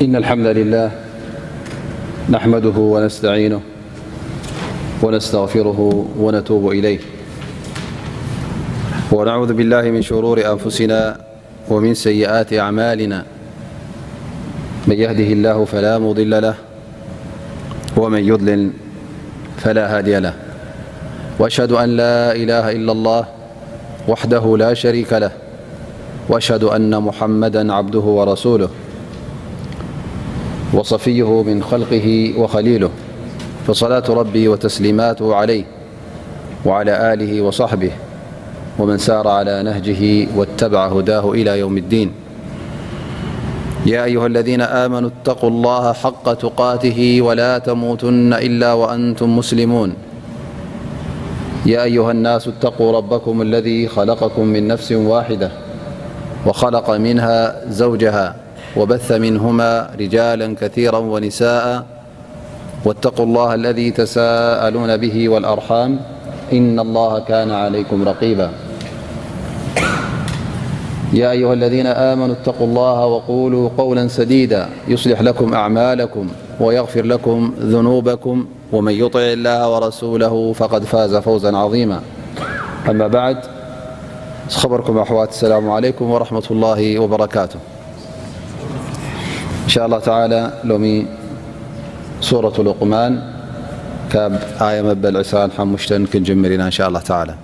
إن الحمد لله نحمده ونستعينه ونستغفره ونتوب إليه، ونعوذ بالله من شرور أنفسنا ومن سيئات أعمالنا. من يهده الله فلا مضل له، ومن يضلل فلا هادي له. وأشهد أن لا إله إلا الله وحده لا شريك له، وأشهد أن محمدا عبده ورسوله، وصفيه من خلقه وخليله، فصلاة ربي وتسليماته عليه وعلى آله وصحبه ومن سار على نهجه واتبع هداه إلى يوم الدين. يا أيها الذين آمنوا اتقوا الله حق تقاته ولا تموتن إلا وأنتم مسلمون. يا أيها الناس اتقوا ربكم الذي خلقكم من نفس واحدة وخلق منها زوجها وبث منهما رجالا كثيرا ونساء، واتقوا الله الذي تساءلون به والأرحام، إن الله كان عليكم رقيبا. يا أيها الذين آمنوا اتقوا الله وقولوا قولا سديدا يصلح لكم أعمالكم ويغفر لكم ذنوبكم، ومن يطع الله ورسوله فقد فاز فوزا عظيما. أما بعد، خبركم أحوات، السلام عليكم ورحمة الله وبركاته. إن شاء الله تعالى، لومي سورة لقمان، كاب آية مبل عسران حمشتن كنجمرنا إن شاء الله تعالى.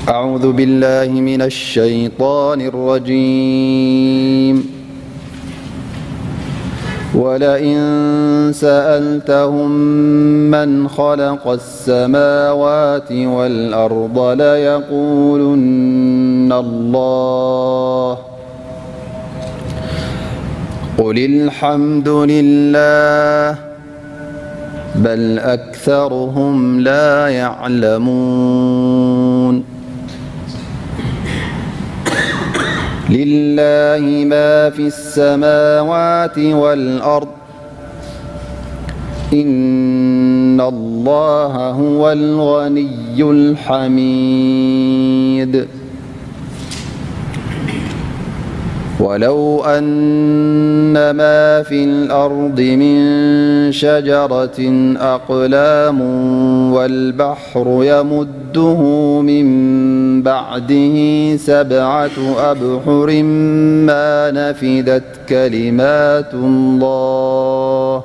أعوذ بالله من الشيطان الرجيم. ولئن سألتهم من خلق السماوات والأرض ليقولن الله. قل الحمد لله، بل أكثرهم لا يعلمون. لله ما في السماوات والأرض، إن الله هو الغني الحميد. ولو أن ما في الأرض من شجرة أقلام والبحر يمده من بعده سبعة أبحر ما نفدت كلمات الله،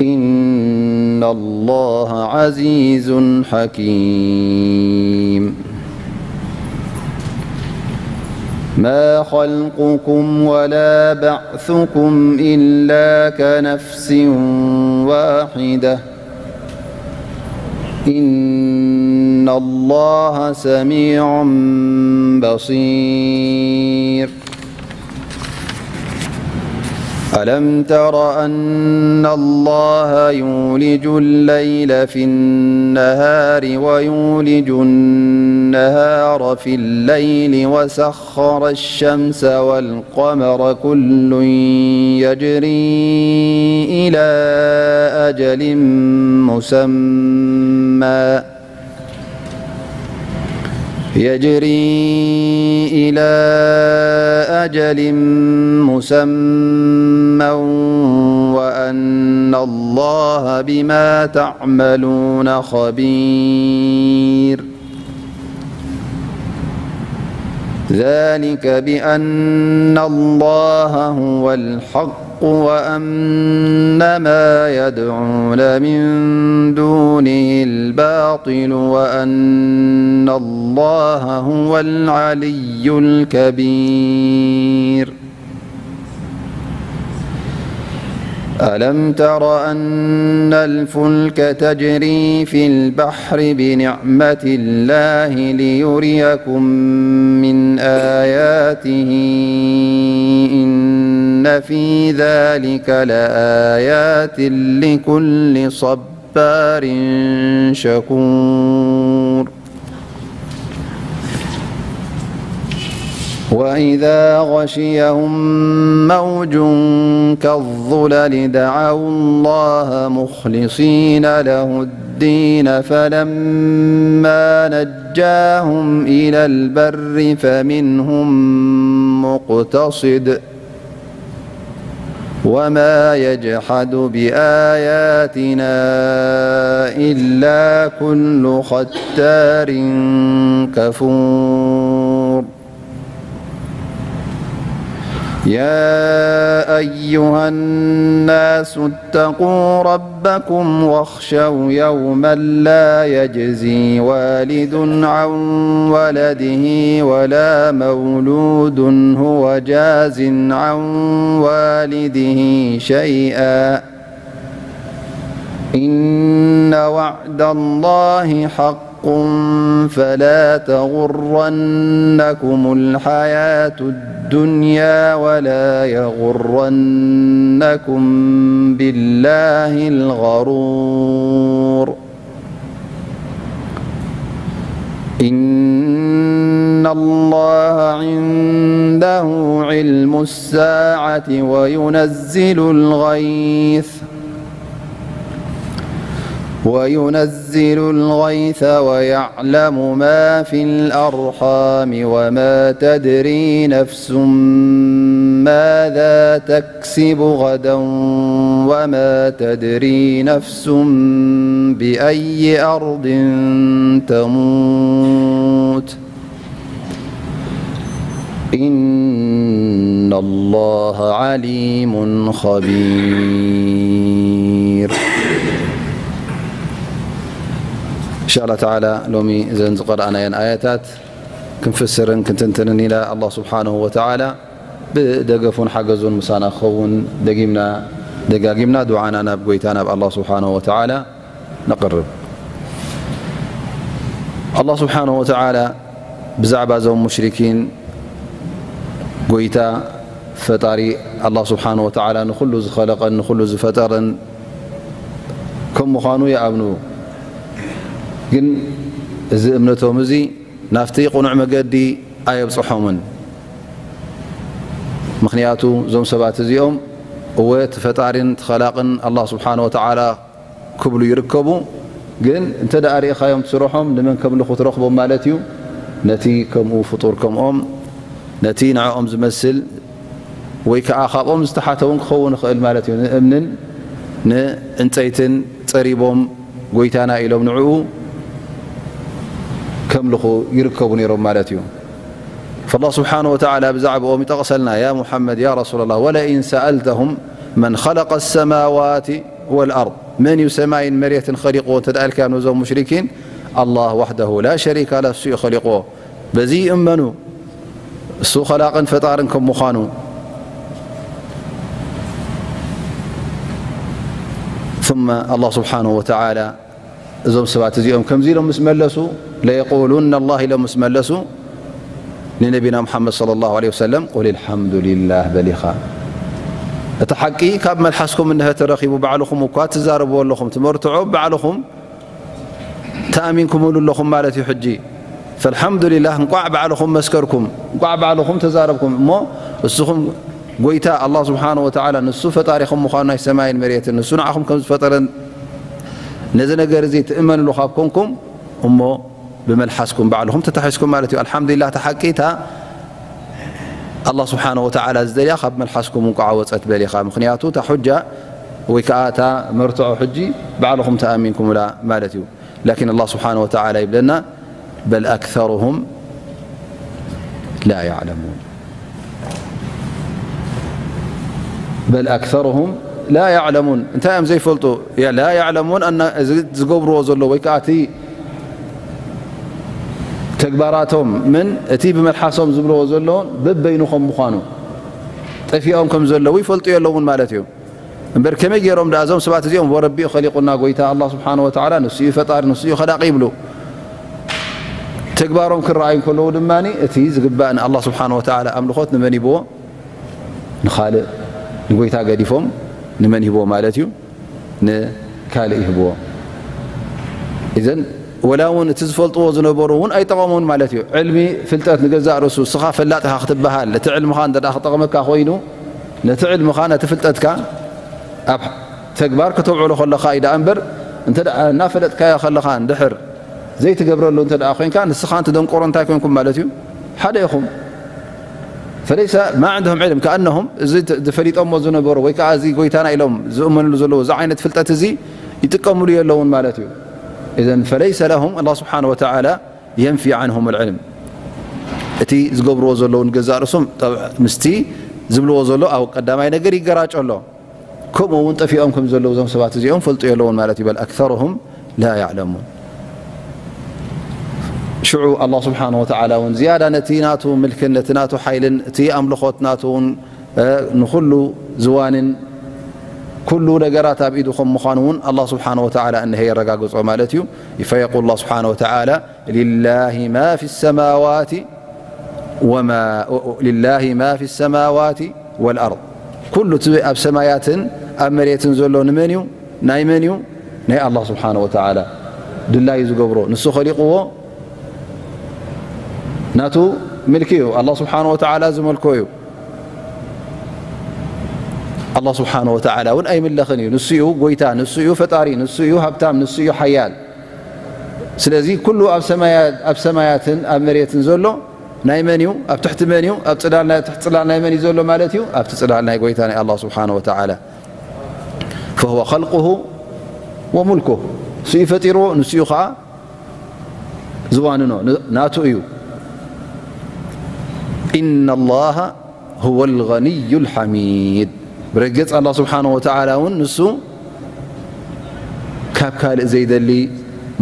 إن الله عزيز حكيم. ما خلقكم ولا بعثكم إلا كنفس واحدة، إن الله سميع بصير. ألم تر أن الله يولج الليل في النهار ويولج النهار في الليل وسخر الشمس والقمر كل يجري إلى أجل مسمى، يجري إلى أجل مسمى وأن الله بما تعملون خبير. ذلك بأن الله هو الحق وأن ما يدعون من دونه الباطل وأن الله هو العلي الكبير. ألم تر أن الفلك تجري في البحر بنعمة الله ليريكم من آياته، إن في ذلك لآيات لكل صبار شكور. وإذا غشيهم موج كالظلل دعوا الله مخلصين له الدين فلما نجاهم ونجاهم إلى البر فمنهم مقتصد وما يجحد بآياتنا إلا كل ختار كفور. يا أيها الناس اتقوا ربكم واخشوا يوما لا يجزي والد عن ولده ولا مولود هو جاز عن والده شيئا إن وعد الله حق فلا تغرنكم الحياة الدنيا ولا يغرنكم بالله الغرور. إن الله عنده علم الساعة وينزل الغيث وينزل الغيث ويعلم ما في الأرحام وما تدري نفس ماذا تكسب غدا وما تدري نفس بأي أرض تموت إن الله عليم خبير. إن شاء الله تعالى ሎሚ እዘን ዝቀረኣናየን ኣያታት ክንፍስርን ክንትንትንን ኢና። ኣላህ ስብሓንሁ ወተዓላ ብደገፉን ሓገዙን ምሳና ክኸውን ደጊምና ደጋጊምና ዱዓና ናብ ጎይታ ናብ ኣላህ ስብሓንሁ ወተዓላ ነቕርብ። ኣላህ ስብሓንሁ ወተዓላ ብዛዕባ እዞም ሙሽሪኪን ጎይታ ፈጣሪ ኣላህ ስብሓንሁ ወተዓላ ንኹሉ ዝኸለቐን ንኹሉ ዝፈጠረን ከም ምዃኑ ይኣምኑ። ግን እዚ እምነቶም እዚ ናብቲ ቅኑዕ መገዲ ኣየብጽሖምን። ምኽንያቱ እዞም ሰባት እዚኦም እወ እቲ ፈጣሪን እቲ ኸላቕን ኣላህ ስብሓንሁ ወተዓላ ክብሉ ይርከቡ። ግን እንተ ደኣ ርኢኻዮም ትስርሖም ንመን ከምልኹ ትረኽቦም ማለት እዩ። ነቲ ከምኡ ፍጡር ከምኦም፣ ነቲ ንዕኦም ዝመስል ወይ ከኣ ካብኦም ዝተሓተ እውን ክኸውን ይኽእል ማለት እዩ። ንእምንን ንዕንፀይትን ጸሪቦም ጎይታና ኢሎም ንዕኡ ከምልኹ ይርከቡ ነይሮም ማለት እዩ። فالله سبحانه وتعالى ብዛዕባኦም ይጠቕሰልና፣ يا محمد يا رسول الله ولئن سألتهم من خلق السماوات والأرض መን እዩ ሰማይን መሬትን ኸሊቕዎ እንተ ደኣ ኢልካዮም ነዞም ሙሽሪኪን ኣላህ وحده لا شريك له እሱ እዩ ኸሊቕዎ። በዚ ይእመኑ እሱ ኸላቕን ፈጣርን ከም ምዃኑ። ثم الله سبحانه وتعالى እዞም ሰባት እዚኦም ከምዚ ኢሎም ምስ መለሱ ለየቁሉና ኣላህ ኢሎም ምስ መለሱ ንነቢና ሙሓመድ صلى الله عليه وسلم قل الحمد لله በል ኢኻ። እቲ ሓቂ ካብ መልሓስኩም እንሀ ተረኺቡ ባዕልኹም እኳ ትዛረብዎ ኣለኹም ትመርትዖ ባዕልኹም ተኣሚንኩምሉ ኣለኹም ማለት እዩ። ሕጂ فالحمد لله እንቋዕ ባዕልኹም መስከርኩም እንቋዕ ባዕልኹም ተዛረብኩም እሞ እስኹም ጎይታ ኣላህ ስብሓንሁ ወተዓላ ንሱ ፈጣሪኹም ምዃኑ ናይ ሰማይን መሬትን ንሱ ንዓኹም ከም ዝፈጠረን ነዚ ነገር እዚ ትእመንሉ ካብ ኮንኩም እሞ ብመልሓስኩም ባዕልኹም ተታሒዝኩም ማለት እዩ። ኣልሓምዱሊላህ እታ ሓቂ እታ ኣላህ ስብሓንሁ ወተዓላ ዝደልያ ካብ መልሓስኩም እንቋዓ ወፀት በል ኢኻ። ምኽንያቱ እታ ሑጃ ወይ ከዓ እታ መርትዖ ሕጂ ባዕልኹም ተኣሚንኩምላ ማለት እዩ። ላኪን ኣላህ ስብሓንሁ ወተዓላ ይብለና በል ኣክሰሩሁም ላ ያዕለሙን። በል ኣክሰሩሁም ላ ያዕለሙን እንታይ እዮም ዘይፈልጡ? ላ ያዕለሙን እዚ ዝገብርዎ ዘሎ ወይ ከዓ እቲ ተግባራቶም ምን እቲ ብመልሓሶም ዝብልዎ ዘለውን በበይኑ ከም ምዃኑ ጠፊኦም ከም ዘለዉ ይፈልጡ የለውን ማለት እዩ። እምበር ከመይ ገይሮም ደኣ እዞም ሰባት እዚኦም ወረቢኡ ኸሊቁና ጎይታ ኣላ ስብሓን ወተዓላ ንሱ እዩ ፈጣሪ ንሱ እዩ ኸላቂ ይብሉ። ተግባሮም ክረኣዩ እንከለዉ ድማ እቲ ዝግባእ ንኣላ ስብሓን ወተዓላ ኣምልኾት ንመን ይብዎ? ንኻልእ ንጎይታ ገዲፎም ንመን ይህብዎ ማለት እዩ? ንካልእ ይህብዎ። እዘን ወላ እውን እቲ ዝፈልጥዎ ዝነበሩ እውን ኣይጠቐሙን ማለት እዩ። ዕልሚ ፍልጠት ንገዛእ ርእሱ እስኻ ፈላጥ ኢኻ ክትበሃል እቲ ዕልምኻ እንተ ክጠቕመካ ኮይኑ ነቲ ዕልምኻ ነቲ ፍልጠትካ ኣብ ተግባር ከተውዕሎ ከለኻ እዩ ደኣ እምበር እንተ እናፈለጥካዮ ከለኻ እንድሕር ዘይትገብረሉ እንተ ደኣ ኮይንካ፣ ንስኻ እንተ ደንቆሮ እንታይ ኮይንኩም ማለት እዩ? ሓደ ኢኹም። ፈለይሰ ማ ዕንደሁም ዕልም፣ ከኣነሁም እዚ ተ-፣ ዝፈሊጦሞ ዝነበሩ ወይ ከኣ እዚ ጎይታና ኢሎም ዝእመንሉ ዘለዉ እዚ ዓይነት ፍልጠት እዚ ይጥቀምሉ የለውን ማለት እዩ። እዘን ፈለይሰ ለሁም፣ ኣላህ ስብሓነ ወተዓላ የንፊ ዓንሁም ልዕልም። እቲ ዝገብርዎ ዘለዉ ንገዛእ ርእሶም ጠብ-፣ ምስቲ ዝብልዎ ዘሎ ኣብ ቀዳማይ ነገር ይገራጮ ኣሎ። ከምኡ እውን ጠፊኦም ከም ዘለዉ እዞም ሰባት እዚኦም ፈልጡ የለውን ማለት እዩ። በል ኣክሰሩሁም ላ ያዕለሙን። ሽዑ ኣላህ ስብሓነ ወተዓላ እውን ዝያዳ ነቲ ናቱ ምልክን ነቲ ናቱ ሓይልን እቲ ኣምልኾት ናቱ እውን፣ እ፣ ንኹሉ ዝዋንን ኩሉ ነገራት ኣብ ኢዱ ከም ምዃኑ እውን ኣላህ ስብሓነ ወተዓላ እንሀ የረጋግጾ ማለት እዩ። ፈየቁል ኣላህ ስብሓነ ወተዓላ ሊላሂ ማ ፊ ሰማዋት ወማ፣ ሊላሂ ማ ፊ ሰማዋት ወልኣርድ። ኩሉ እቲ ኣብ ሰማያትን ኣብ መሬትን ዘሎ ንመን እዩ? ናይ መን እዩ? ናይ ኣላህ ስብሓነ ወተዓላ ድላዩ ዝገብሮ። ንሱ ኸሊቕዎ ናቱ ምልኪ እዩ። ኣላህ ስብሓነ ወተዓላ ዝመልኮ እዩ። ኣላህ ስብሓነ ወተዓላ እውን ኣይምለኽን እዩ። ንሱ እዩ ጎይታ፣ ንሱ እዩ ፈጣሪ፣ ንሱ እዩ ሃብታም፣ ንሱ እዩ ሓያል። ስለዚ ኩሉ ኣብ ሰማያ-፣ ኣብ ሰማያትን ኣብ መሬትን ዘሎ ናይ መን እዩ? ኣብ ትሕቲ መን እዩ? ኣብ ጽላል ናይ፣ ትሕቲ ጽላል ናይ መን እዩ ዘሎ ማለት እዩ? ኣብቲ ጽላል ናይ ጎይታ ናይ ኣላህ ስብሓነ ወተዓላ። ፈሁወ ኸልቁሁ ወሙልኩሁ። ንሱ እዩ ፈጢርዎ፣ ንሱ እዩ ኸዓ ዝዋንኖ፣ ን-፣ ናቱ እዩ። ኢነ ላሃ ሁወ ልገኒዩ ልሓሚድ። ብረገጽ ኣላህ ስብሓነ ወተዓላ እውን ንሱ ካብ ካልእ ዘይደሊ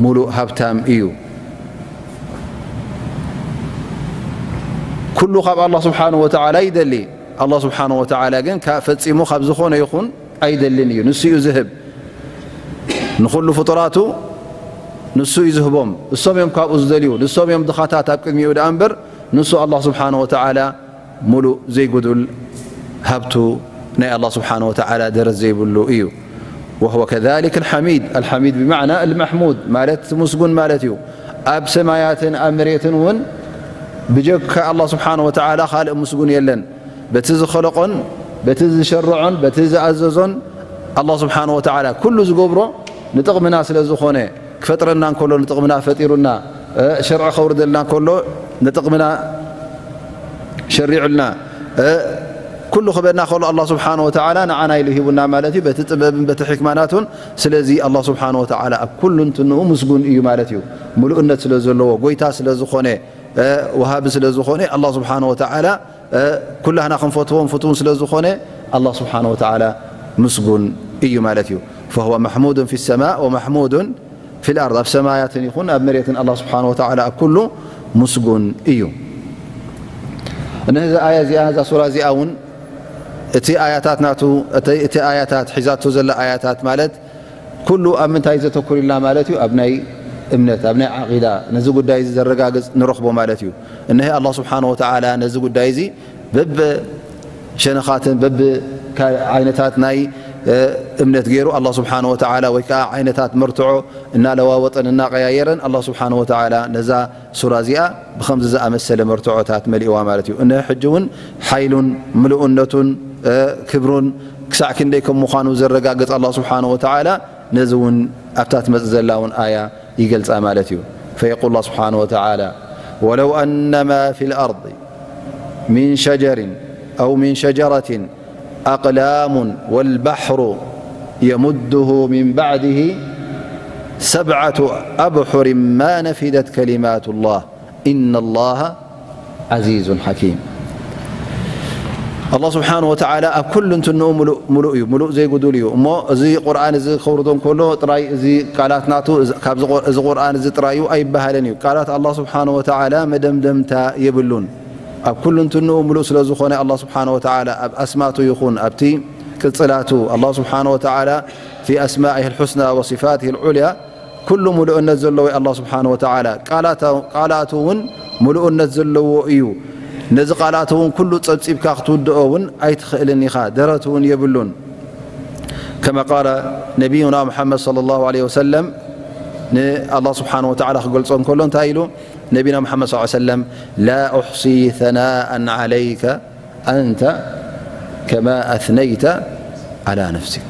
ሙሉእ ሃብታም እዩ። ኩሉ ካብ ኣላህ ስብሓነ ወተዓላ ይደሊ። ኣላህ ስብሓነ ወተዓላ ግን ካ-፣ ፈጺሙ ካብ ዝኾነ ይኹን ኣይደልን እዩ። ንሱ እዩ ዝህብ። ንኹሉ ፍጡራቱ ንሱ እዩ ዝህቦም። እሶም እዮም ካብኡ ዝደልዩ። ንሶም እዮም ድኻታት ኣብ ቅድሚኡ ደኣ እምበር፣ ንሱ ኣላህ ስብሓነ ወተዓላ ሙሉእ ዘይጉዱል ሃብቱ ናይ ኣላህ ስብሓነ ወተዓላ ደረት ዘይብሉ እዩ። ወሁወ ከዛሊክ ኣልሓሚድ። ኣልሓሚድ ብማዕና ኣልማሕሙድ ማለት እቲ ምስጉን ማለት እዩ። ኣብ ሰማያትን ኣብ መሬትን እውን ብጀካ ኣላህ ስብሓነ ወተዓላ ካልእ ምስጉን የለን። በቲ ዝኸለቖን በቲ ዝሸርዖን በቲ ዝኣዘዞን ኣላህ ስብሓነ ወተዓላ ኩሉ ዝገብሮ ንጥቕምና ስለ ዝኾነ፣ ክፈጥረና እንከሎ ንጥቕምና ፈጢሩና፣ እ፣ ሸርዒ ከውርደልና እንከሎ ንጥቕምና ሸሪዑልና፣ እ፣ ኩሉ ክበና ከሎ ኣላህ ስብሓነ ወተዓላ ንዓና ኢሉ ሂቡና ማለት እዩ። በቲ ጥበብን በቲ ሕክማናቱን። ስለዚ ኣላህ ስብሓነ ወተዓላ ኣብ ኩሉ እንትንኡ ምስጉን እዩ ማለት እዩ። ምሉእነት ስለ ዘለዎ፣ ጎይታ ስለ ዝኾነ፣ እ፣ ወሃቢ ስለ ዝኾነ ኣላህ ስብሓነ ወተዓላ እ፣ ኩላህና ክንፈትዎን ፍቱውን ስለ ዝኾነ ኣላህ ስብሓነ ወተዓላ ምስጉን እዩ ማለት እዩ። ፈሁወ መሕሙዱን ፊ ሰማእ ወመሕሙዱን ፊ ልኣርድ። ኣብ ሰማያትን ይኹን ኣብ መሬትን ኣላህ ስብሓነ ወተዓላ ኣብ ኩሉ ምስጉን እዩ። እነዚ ኣያ እዚኣ፣ እዛ ሱራ እዚኣ እውን እቲ ኣያታት ናቱ፣ እቲ፣ እቲ ኣያታት ሒዛቶ ዘላ ኣያታት ማለት ኩሉ ኣብ ምንታይ ዘተኩር ኢልና ማለት እዩ? ኣብ ናይ እምነት፣ ኣብ ናይ ዓቂዳ፣ ነዚ ጉዳይ እዚ ዘረጋግጽ ንረኽቦ ማለት እዩ። እነሀ ኣላህ ስብሓነ ወተዓላ ነዚ ጉዳይ እዚ በብሸነኻትን በብ ዓይነታት ናይ፣ እ፣ እምነት ገይሩ ኣላህ ስብሓነ ወተዓላ ወይ ከዓ ዓይነታት መርትዖ እናለዋወጠን እናቀያየረን ኣላህ ስብሓነ ወተዓላ ነዛ ሱራ እዚኣ ብኸምዚ ዝኣመሰለ መርትዖታት መሊእዋ ማለት እዩ። እነሀ ሕጂ እውን ሓይሉን ምልኡነቱን፣ እ፣ ክብሩን ክሳዕ ክንደይ ከም ምዃኑ ዘረጋግጽ ኣላህ ስብሓነ ወተዓላ ነዚ እውን ኣብታ ትመጽእ ዘላ እውን ኣያ ይገልጻ ማለት እዩ። ፈየቁል ኣላህ ስብሓነ ወተዓላ፣ ወለው ኣነ ማ ፊ ልኣርድ ሚን ሸጀሪን ኣው ሚን ሸጀረቲን ኣቅላሙን ወልባሕሩ የሙድሁ ሚን ባዕድህ ሰብዓቱ ኣብሑሪን ማ ነፊደት ከሊማቱ ላህ ኢነ ላሃ ዓዚዙን ሓኪም። ኣላህ ስብሓነ ወተዓላ ኣብ ኩሉ እንትንኡ ምሉእ፣ ምሉእ እዩ፣ ምሉእ ዘይጉዱል እዩ። እሞ እዚ ቁርኣን እዚ ከውርዶ እንከሎ ጥራይ እዚ ቃላት ናቱ፣ እዚ፣ ካብዚ ቁር-፣ እዚ ቁርኣን እዚ ጥራይ እዩ ኣይበሃልን እዩ። ቃላት ኣላህ ስብሓነ ወተዓላ መደምደምታ የብሉን። ኣብ ኩሉ እንትንኡ ምሉእ ስለ ዝኾነ ኣላህ ስብሓነ ወተዓላ ኣብ ኣስማቱ ይኹን ኣብቲ ቅጽላቱ ኣላህ ስብሓነ ወተዓላ ፊ ኣስማኢሂ ልሑስና ወሲፋቲሂ ልዑልያ ኩሉ ምሉእነት ዘለዎ ኣላህ ስብሓነ ወተዓላ ቃላታ-፣ ቃላቱ እውን ምሉእነት ዘለዎ እዩ። ነዚ ቃላቱ እውን ኩሉ ጸብጺብካ ክትውድኦ እውን ኣይትኽእልን ኢኻ። ደረት እውን የብሉን። ከማ ቃለ ነቢዩና ሙሓመድ ሰለላሁ ዐለይሂ ወሰለም ንኣላህ ስብሓነ ወተዓላ ክገልጾ እንከሎ እንታይ ኢሉ? ነቢና ሙሓመድ ሰለላሁ ዐለይሂ ወሰለም፣ ላ ኡሕሲ ሰናኣን ዐለይከ ኣንተ ከማ ኣስነይተ ዐላ ነፍሲክ።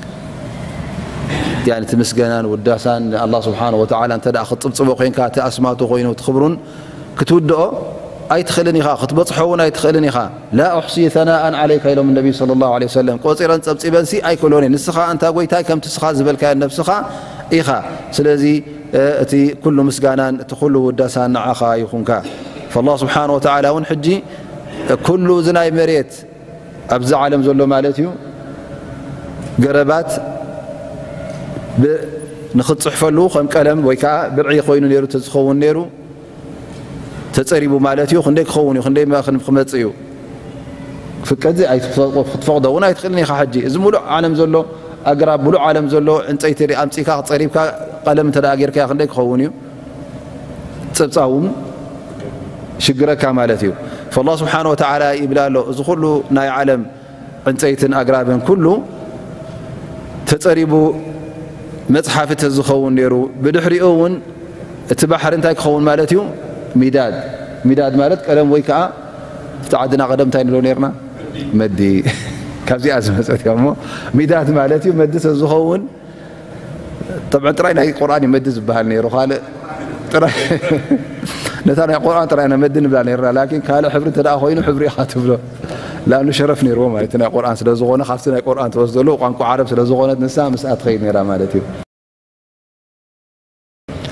ያኒ እቲ ምስጋናን ውዳሳን ንኣላህ ስብሓነሁ ወተዓላ እንተ ደኣ ክትጽብጽቦ ኮይንካ፣ እቲ ኣስማቱ ኮይኑ፣ እቲ ክብሩን ክትውድኦ ኣይትኽእልን ኢኻ፣ ክትበጽሖ እውን ኣይትኽእልን ኢኻ። ላ ኡሕሲ ሰናኣን ዓለይካ ኢሎም ነቢ ሰለላሁ ዐለይሂ ወሰለም፣ ቆጺረን ጸብጺበንሲ ኣይክእሎን እየን። ንስኻ ኣንታ ጎይታይ ከምቲ ንስኻ ዝበልካዮ ነብስኻ ኢኻ። ስለዚ፣ እ፣ እቲ ኩሉ ምስጋናን እቲ ኩሉ ውዳሳን ንዓኻ ይኹንካ። ፈላህ ስብሓነሁ ወተዓላ እውን ሕጂ ኩሉ እዚ ናይ መሬት ኣብዚ ዓለም ዘሎ ማለት እዩ። ገረባት ብ-፣ ንኽትጽሕፈሉ ከም ቀለም ወይ ከዓ ብርዒ ኮይኑ ነይሩ ተዝኸውን ነይሩ ተጸሪቡ ማለት እዩ። ክንደይ ክኸውን እዩ? ክንደይ መ-፣ ክመጽእ እዩ? ፍቀዚ ኣይትፈ-፣ ክትፈቕዶ እውን ኣይትኽእልን ኢኻ። ሕጂ እዚ ሙሉእ ዓለም ዘሎ ኣግራብ፣ ሙሉእ ዓለም ዘሎ ዕንፀይቲ ሪ-፣ ኣምፂእካ ጸሪብካ ቀለም እንተ ደኣ ጌርካዮ ክንደይ ክኸውን እዩ? ጸብጻብ እውን ሽግረካ ማለት እዩ። ፈላህ ስብሓነ ወተዓላ ይብል ኣሎ፣ እዚ ኩሉ ናይ ዓለም ዕንፀይትን ኣግራብን ኩሉ ተጸሪቡ መጽሓፊ ተዝኸውን ነይሩ፣ ብድሕሪኡ እውን እቲ ባሕሪ እንታይ ክኸውን ማለት እዩ? ሚዳድ። ሚዳድ ማለት ቀለም ወይ ከዓ እቲ ዓድና ቀደም እንታይ ንብሎ ነይርና? መዲ። ካብዚኣ ዝመጸት እያ እሞ ሚዳድ ማለት እዩ። መዲ ተዝኸውን ጠብዐን ጥራይ ናይ ቁርኣን እዩ መዲ ዝበሃል ነይሩ። ካልእ ጥራይ ነታ ናይ ቁርኣን ጥራይ ኢና መዲ ንብላ ነይርና። ላኪን ካልእ ሕብሪ እንተ ደኣ ኮይኑ ሕብሪ ኢኻ ትብሎ። ላኣኑ ሸረፍ ነይርዎ ማለት ናይ ቁርኣን ስለ ዝኾነ፣ ካብቲ ናይ ቁርኣን ትወስደሉ ቋንቋ ዓረብ ስለ ዝኾነት ንሳ ምስኣ ትኸይድ ነይራ ማለት እዩ።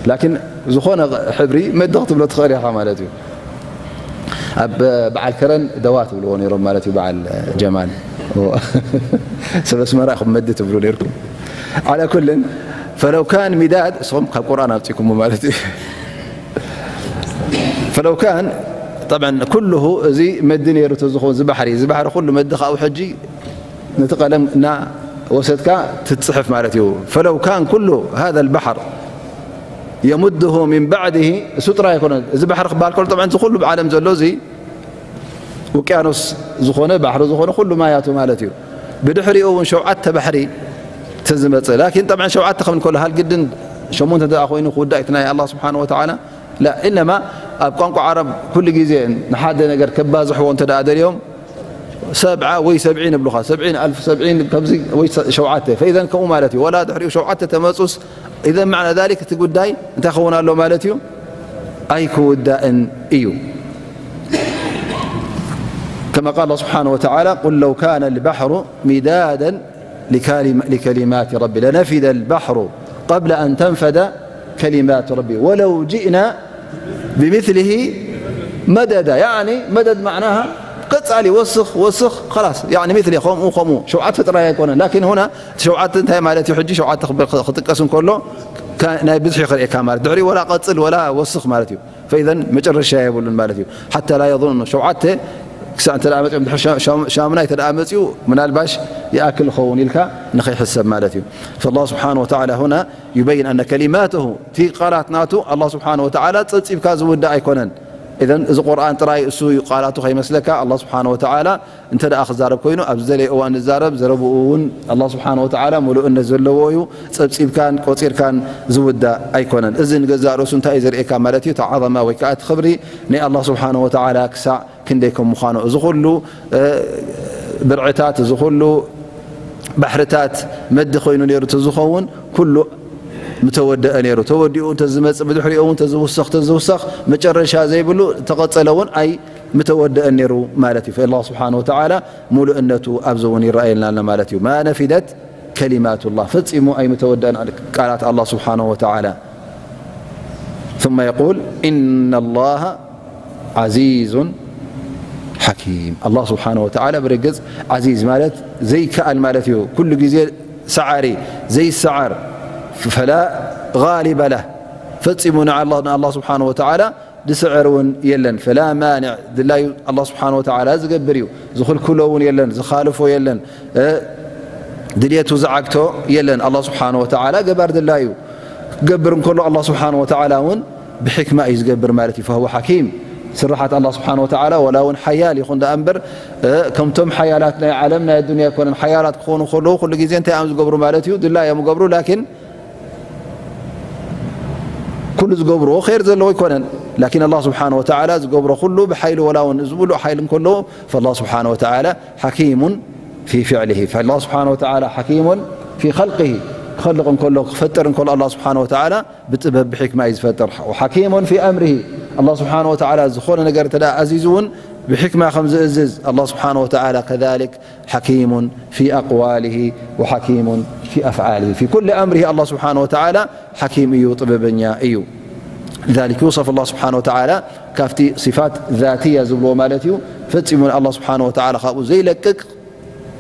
ላኪን ዝኾነ ሕብሪ መዲ ክትብሎ ትኽእል ኢኻ ማለት እዩ። ኣብ በዓል ከረን ደዋ ትብልዎ ነይሮም ማለት እዩ። በዓል ጀማል፣ ሰብ ኣስመራ ኢኹም መዲ ትብሉ ነይርኩም። ዓላ ኩልን፣ ፈለው ካን ሚዳድ፣ እስኹም ካብ ቁርኣን ኣምጺእኩሞ ማለት እዩ። ፈለው ካን፣ ጠብዐን፣ ኩልሁ እዚ መዲ ነይሩ ተዝኸውን፣ እዚ ባሕሪ፣ እዚ ባሕሪ ኩሉ መዲ ካብኡ ሕጂ ነቲ ቀለም እና ወሰድካ ትጽሕፍ ማለት እዩ። ፈለው ካን ኩሉ ሃዛ ልባሕር የሙድሁ ሚን ባዕድሂ፣ እሱ ጥራይ ኣይኮነን። እዚ ባሕሪ ክበሃል ከሎ፣ ጠብዐን፣ እዚ ኩሉ ብዓለም ዘሎ እዚ ውቅያኖስ ዝኾነ፣ ባሕሪ ዝኾነ ኩሉ ማያቱ ማለት እዩ። ብድሕሪኡ እውን ሸውዓተ ባሕሪ ተዝመጽእ። ላኪን፣ ጠብዐን፣ ሸውዓተ ክብል ከሎ፣ ሃልግድን ሸሞንተ ደኣ ኮይኑ ክውዳእ እቲ ናይ ኣላህ ስብሓነ ወተዓላ? ላ፣ ኢነማ ኣብ ቋንቋ ዓረብ ኩሉ ግዜ ንሓደ ነገር ከባዝሕዎ እንተ ደኣ ደልዮም፣ ሰብዓ ወይ ሰብዒን እብሉኻ፣ ሰብዒን ኣልፍ፣ ሰብዒን ከምዚ ወይ ሰ-፣ ሸውዓተ። ፈኢዘን ከምኡ ማለት እዩ። ወላ ድሕሪኡ ሸውዓተ ተመጹስ፣ ኢዘን ማዕና ዛሊክ እቲ ጉዳይ እንታይ ክኸውን ኣሎ ማለት እዩ? ኣይክውዳእን እዩ። ከማ ቃል ኣላህ ስብሓነሁ ወተዓላ፣ ቁል ለው ካነ ልባሕሩ ሚዳደን ሊካሊማ-፣ ሊከሊማት ረቢ ለነፊደ ልባሕሩ ቀብለ ኣን ተንፈደ ከሊማት ረቢ ወለው ጅእና ብሚስሊሂ መደዳ። ያዕኒ መደድ ማዕናሃ ቀጻሊ ወስኽ፣ ወስኽ፣ ኸላስ። ያዕኒ ሚስሊ ከምኡ፣ ከምኡ። ሸውዓተ ጥራይ ኣይኮነን። ላኪን ሁና እቲ ሸውዓተ እንታይ ማለት እዩ? ሕጂ ሸውዓተ ክብ-፣ ክጥቀስ እንከሎ፣ ከ-፣ ናይ ብዝሒ ክርእየካ ማለት። ድሕሪ ወላ ቀጽል ወላ ወስኽ ማለት እዩ። ፈኢዘን መጨረሻ የብሉን ማለት እዩ። ሓታ ላ የظኑ ሸውዓተ ክሳዕ እንተ ደኣ መጺኦም፣ ድሕሪ ሻ-፣ ሻ-፣ ሻሙናይ እንተ ደኣ መጺኡ፣ ምናልባሽ ይኣክል ይኸውን ኢልካ ንኸይሕሰብ ማለት እዩ። ፈላህ ስብሓነ ወተዓላ ሁና ዩበይን ኣነ ከሊማትሁ፣ እቲ ቃላት ናቱ ኣላህ ስብሓነ ወተዓላ ጸብጺብካ ዝውዳእ ኣይኮነን። ኢዘን እዚ ቁርኣን ጥራይ እሱ እዩ ቃላቱ ከይመስለካ፣ ኣላህ ስብሓነ ወተዓላ እንተ ደኣ ክዛረብ ኮይኑ፣ ኣብ ዝደለየ እዋን ዝዛረብ፣ ዘረብኡ እውን ኣላህ ስብሓነ ወተዓላ ምሉእነት ዘለዎ እዩ። ጸብጺብካን ቆጺርካን ዝውዳእ ኣይኮነን። እዚ ንገዛእ ርእሱ እንታይ እዩ ዘርእየካ ማለት እዩ? እቲ ዓዘማ ወይ ከዓ እቲ ክብሪ ናይ ኣላህ ስብሓነ ወተዓላ ክሳዕ ክንደይ ከም ምዃኑ። እዚ ኩሉ፣ እ፣ ብርዕታት፣ እዚ ኩሉ ባሕርታት መዲ ኮይኑ ነይሩ ተዝኸውን፣ ኩሉ ምተወደአ ነይሩ። ተወዲኡ እንተዝመጽእ፣ ብድሕሪኡ እውን ተዝውሰኽ፣ ተዝውሰኽ፣ መጨረሻ ዘይብሉ፣ ተቐጸለ እውን ኣይ ምተወደአን ነይሩ ማለት እዩ። ፈአላህ ስብሓነ ወተዓላ ሙሉእነቱ ኣብዚ እውን ይረኣየልና ኣሎ ማለት እዩ። ማ ነፊደት ከሊማቱላህ፣ ፈጺሙ ኣይምተወደአን ቃላት ኣላህ ስብሓነ ወተዓላ። ثم يقول إن الله عزيز حكيم። ኣላህ ስብሓነ ወተዓላ ብርግጽ ዓዚዝ ማለት ዘይከኣል ማለት እዩ። ኩሉ ግዜ ሰዓሪ፣ ዘይሰዓር፣ ፈላ ጋሊበ ለህ፣ ፈጺሙ ንኣላህ፣ ንኣላህ ስብሓነ ወተዓላ ዝስዕር እውን የለን። ፈላ ማንዕ፣ ድላዩ ኣላህ ስብሓነ ወተዓላ ዝገብር እዩ። ዝኽልክሎ እውን የለን፣ ዝኻልፎ የለን፣ እ፣ ድልየቱ ዝዓግቶ የለን። ኣላህ ስብሓነ ወተዓላ ገባር ድላዩ ክገብር እንከሎ፣ ኣላህ ስብሓነ ወተዓላ እውን ብሕክማ እዩ ዝገብር ማለት እዩ። ፈሁወ ሓኪም። ስርሓት ኣላህ ስብሓነ ወተዓላ ወላ እውን ሓያል ይኹን ደኣ እምበር፣ እ፣ ከምቶም ሓያላት ናይ ዓለም ናይ ኣዱንያ ኣይኮነን። ሓያላት ክኾኑ ከለዉ ኩሉ ግዜ እንታይ እዮም ዝገብሩ ማለት እዩ? ድላዮም ይገብሩ። ላኪን ኩሉ ዝገብርዎ ኸይር ዘለዎ ኣይኮነን። ላኪን ኣላህ ስብሓነ ወተዓላ ዝገብሮ ኩሉ ብሓይሉ፣ ወላ እውን እዚ ሙሉእ ሓይሊ እንከለዎ፣ ፈላህ ስብሓነ ወተዓላ ሓኪሙን ፊ ፊዕሊሂ። ፈላህ ስብሓነ ወተዓላ ሓኪሙን ፊ ኸልቂሂ። ክኸልቕ እንከሎ፣ ክፈጥር እንከሎ፣ ኣላህ ስብሓነ ወተዓላ ብጥበብ ብሕክማ እዩ ዝፈጥር። ወሓኪሙን ፊ ኣምሪሂ፣ ኣላህ ስብሓነ ወተዓላ ዝኾነ ነገር እንተ ደኣ ኣዚዙ እውን ብሕክማ ከም ዝእዝዝ ኣላህ ስብሓነ ወተዓላ፣ ከዛሊክ ሓኪሙን ፊ ኣቅዋሊሂ ወሓኪሙን ፊ ኣፍዓሊሂ። ፊ ኩሊ ኣምሪሂ ኣላህ ስብሓነ ወተዓላ ሓኪም እዩ፣ ጥበበኛ እዩ። ذلك يوصف الله سبحانه وتعالى ካብቲ صفات ذاتية ዝብልዎ ማለት እዩ። ፈጺሙ ንኣላህ ስብሓነ ወተዓላ ካብኡ ዘይለቅቅ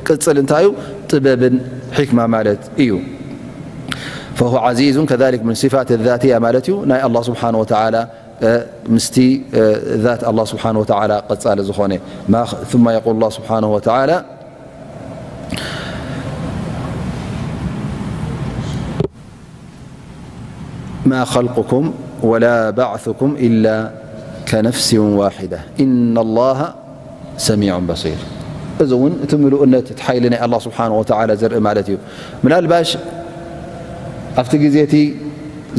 ቅጽል እንታይ እዩ? ጥበብን ሕክማ ማለት እዩ። فهو عزيز كذلك من صفات الذاتية ማለት እዩ። ናይ ኣላህ ስብሓነ ወተዓላ፣ እ፣ ምስቲ፣ እ፣ ذات ኣላህ ስብሓነ ወተዓላ ቀጻሊ ዝኾነ። ما، ثم يقول الله سبحانه وتعالى: ما خلقكم ولا بعثكم إلا كنفس واحدة إن الله سميع بصير። እዚ እውን እቲ ምሉእነት፣ እቲ ሓይሊ ናይ ኣላህ ስብሓነ ወተዓላ ዘርኢ ማለት እዩ። ምናልባሽ ኣብቲ ግዜ እቲ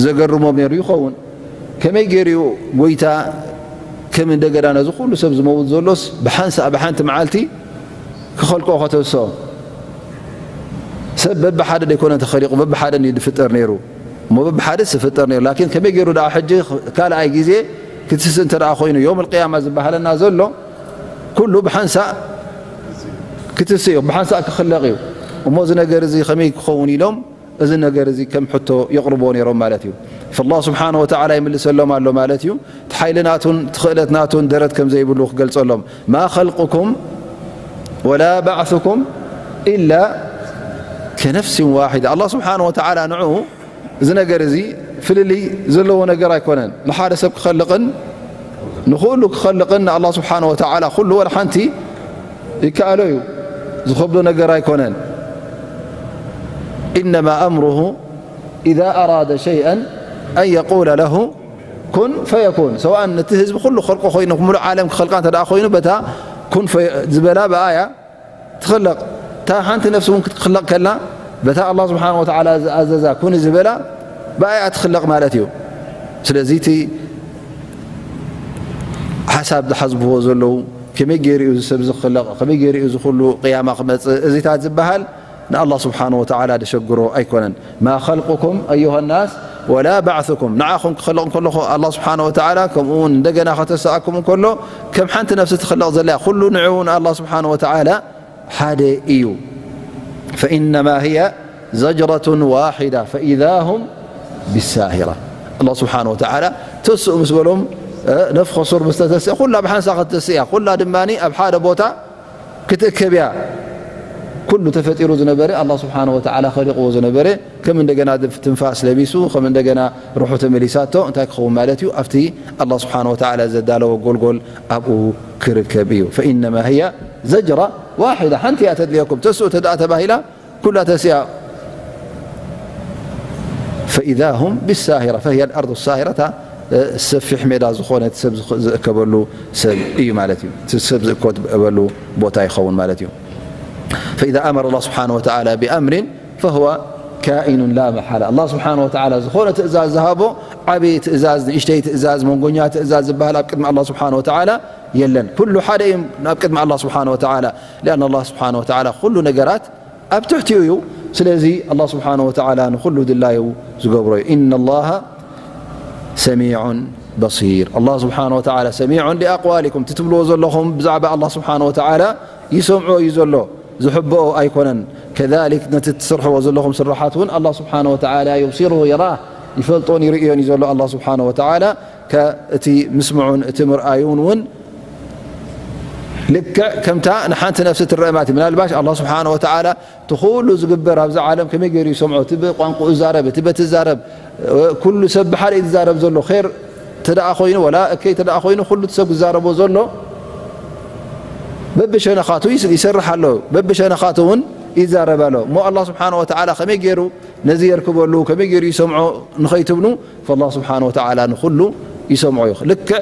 ዘገርሞም ነይሩ ይኸውን። ከመይ ገይሩ እዩ ጎይታ ከም እንደገና ነዚ ኩሉ ሰብ ዝመውት ዘሎስ ብሓንሳእ ብሓንቲ መዓልቲ ክኸልቆ ከተሶ? ሰብ በብሓደ ደይኮነ ተኸሊቑ፣ በብሓደ እንድዩ ዝፍጠር ነይሩ። እሞ በብሓደስ ዝፍጠር ነይሩ። ላኪን ከመይ ገይሩ ደኣ ሕጂ ካልኣይ ግዜ ክትስእ እንተ ደኣ ኮይኑ፣ የውም ኣልቅያማ ዝበሃለና ዘሎ ኩሉ ብሓንሳእ ክትስእ እዩ፣ ብሓንሳእ ክኽለቕ እዩ። እሞ እዚ ነገር እዚ ከመይ ክኸውን ኢሎም እዚ ነገር እዚ ከም ሕቶ የቕርብዎ ነይሮም ማለት እዩ። ፈላህ ስብሓነ ወተዓላ ይምልሰሎም ኣሎ ማለት እዩ። እቲ ሓይሊ ናቱን እቲ ክእለት ናቱን ደረት ከም ዘይብሉ ክገልጸሎም። ማ ኸልቁኩም ወላ ባዕሱኩም ኢላ ከነፍሲን ዋሒዳ። ኣላህ ስብሓነ ወተዓላ ንዑ እዚ ነገር እዚ ፍልልይ ዘለዎ ነገር ኣይኮነን። ንሓደ ሰብ ክኸልቕን ንኹሉ ክኸልቕን ንኣላህ ስብሓነ ወተዓላ ኩሉ ወላ ሓንቲ ይከኣሎ እዩ። ዝኸብዶ ነገር ኣይኮነን። ኢነማ ኣምሩሁ ኢዛ ኣራደ ሸይኣን ኣን የቁለ ለሁ ኩን ፈየኩን። ሰዋእን ነቲ ህዝቢ ኩሉ ክኸልቆ ኮይኑ፣ ሙሉእ ዓለም ክኸልቃ እንተ ደኣ ኮይኑ፣ በታ ኩን ፈየ-፣ ዝበላ ብኣያ ትኽለቕ። እታ ሓንቲ ነፍሲ እውን ክትኽለቕ ከላ፣ በታ ኣላህ ስብሓነ ወተዓላ ዝኣዘዛ ኩኒ ዝበላ ብኣያ ትኽለቕ ማለት እዩ። ስለዚ እቲ ሓሳብ ዝሓስብዎ ዘለዉ፣ ከመይ ገይሩ እዩ እዚ ሰብ ዝኽለቕ፣ ከመይ ገይሩ እዩ እዚ ኩሉ ቅያማ ክመጽእ፣ እዚታት ዝበሃል ንኣላህ ስብሓነ ወተዓላ ደሸግሮ ኣይኮነን። ማ ኸልቁኩም ኣዩሃ ናስ ወላ ባዕሱኩም፣ ንዓኹም ክኸልቕ እንከለኹ ኣላህ ስብሓነ ወተዓላ፣ ከምኡ እውን እንደገና ከተስኣኩም እንከሎ፣ ከም ሓንቲ ነፍሲ ትኽለቕ ዘላ እያ። ኩሉ ንዕኡ ንኣላህ ስብሓነ ወተዓላ ሓደ እዩ። ፈኢነማ ህየ ዘጅረቱን ዋሒዳ ፈኢዛ ሁም ቢሳሂራ። ኣላህ ስብሓነ ወተዓላ ተስኡ ምስ በሎም፣ እ፣ ነፍኸ ሱር ምስ ተተስአ፣ ኩላ ብሓንሳ ክትተስእ እያ። ኩላ ድማ ኣብ ሓደ ቦታ ክትእከብ እያ። ኩሉ ተፈጢሩ ዝነበረ፣ ኣላህ ስብሓነ ወተዓላ ኸሊቕዎ ዝነበረ፣ ከም እንደገና ትንፋስ ለቢሱ፣ ከም እንደገና ሩሑ ተመሊሳቶ፣ እንታይ ክኸውን ማለት እዩ? ኣብቲ ኣላህ ስብሓነ ወተዓላ ዘዳለዎ ጎልጎል ኣብኡ ክርከብ እዩ። ፈኢነማ ህየ ዘጅራ ዋሒዳ፣ ሓንቲ እያ ተድልየኩም። ተስኡ ተደኣ ተባሂላ፣ ኩላ ተሲኣ። ፈኢዛ ሁም ቢሳሂራ፣ ፈሂየ ኣልኣርዱ ሳሂራ፣ እታ፣ እ፣ ሰፊሕ ሜዳ ዝኾነት ሰብ ዝኽ-፣ ዝእከበሉ ሰብ እዩ ማለት እዩ። እቲ ሰብ ዝእከበሉ ቦታ ይኸውን ማለት እዩ። ፈኢዛ ኣመረ ኣላህ ስብሓነ ወተዓላ ቢኣምሪን ፈሁወ ካኢኑን ላ መሓላ። ኣላህ ስብሓነ ወተዓላ ዝኾነ ትእዛዝ ዝሃቦ፣ ዓብዪ ትእዛዝ፣ ንእሽተይ ትእዛዝ፣ መንጎኛ ትእዛዝ ዝበሃል ኣብ ቅድሚ ኣላህ ስብሓነ ወተዓላ የለን። ኩሉ ሓደ እዩ ኣብ ቅድሚ ኣላህ ስብሓነ ወተዓላ። ሊኣን ኣላህ ስብሓነ ወተዓላ ኩሉ ነገራት ኣብ ትሕቲኡ እዩ። ስለዚ ኣላህ ስብሓነ ወተዓላ ንኹሉ ድላዩ ዝገብሮ እዩ። ኢነ ላሃ ሰሚዑን በሲር። ኣላህ ስብሓነ ወተዓላ ሰሚዑን ሊኣቅዋሊኩም፣ እቲ ትብልዎ ዘለኹም ብዛዕባ ኣላህ ስብሓነ ወተዓላ ይሰምዖ እዩ ዘሎ፣ ዝሕብኦ ኣይኮነን። ከዛሊክ ነቲ ትስርሕዎ ዘለኹም ስራሓት እውን ኣላህ ስብሓነ ወተዓላ ዩብሲሩሁ የራህ፣ ይፈልጦን ይርእዮን እዩ ዘሎ ኣላህ ስብሓነ ወተዓላ። ከ-፣ እቲ ምስምዑን እቲ ምርኣዩን እውን ልክዕ ከምታ ንሓንቲ ነፍሲ ትረአ ማለት እዩ። ምናልባሽ ኣላህ ስብሓነ ወተዓላ እቲ ኩሉ ዝግበር ኣብዚ ዓለም ከመይ ገይሩ ይሰምዖ? እቲ ብቋንቋኡ ዝዛረብ፣ እቲ በቲ ዝዛረብ፣ ኩሉ ሰብ ብሓደ እዩ ዝዛረብ ዘሎ። ኸይር ተደኣ ኮይኑ፣ ወላ እከይ ተደኣ ኮይኑ፣ ኩሉ እቲ ሰብ ክዛረቦ ዘሎ በብሸነኻቱ ይስ-፣ ይሰርሕ ኣሎ፣ በብሸነኻቱ እውን ይዛረብ ኣሎ። እሞ ኣላህ ስብሓነ ወተዓላ ከመይ ገይሩ ነዚ የርክበሉ፣ ከመይ ገይሩ ይሰምዖ ንኸይትብሉ፣ ፈላህ ስብሓነ ወተዓላ ንኹሉ ይሰምዖ እዩ። ልክዕ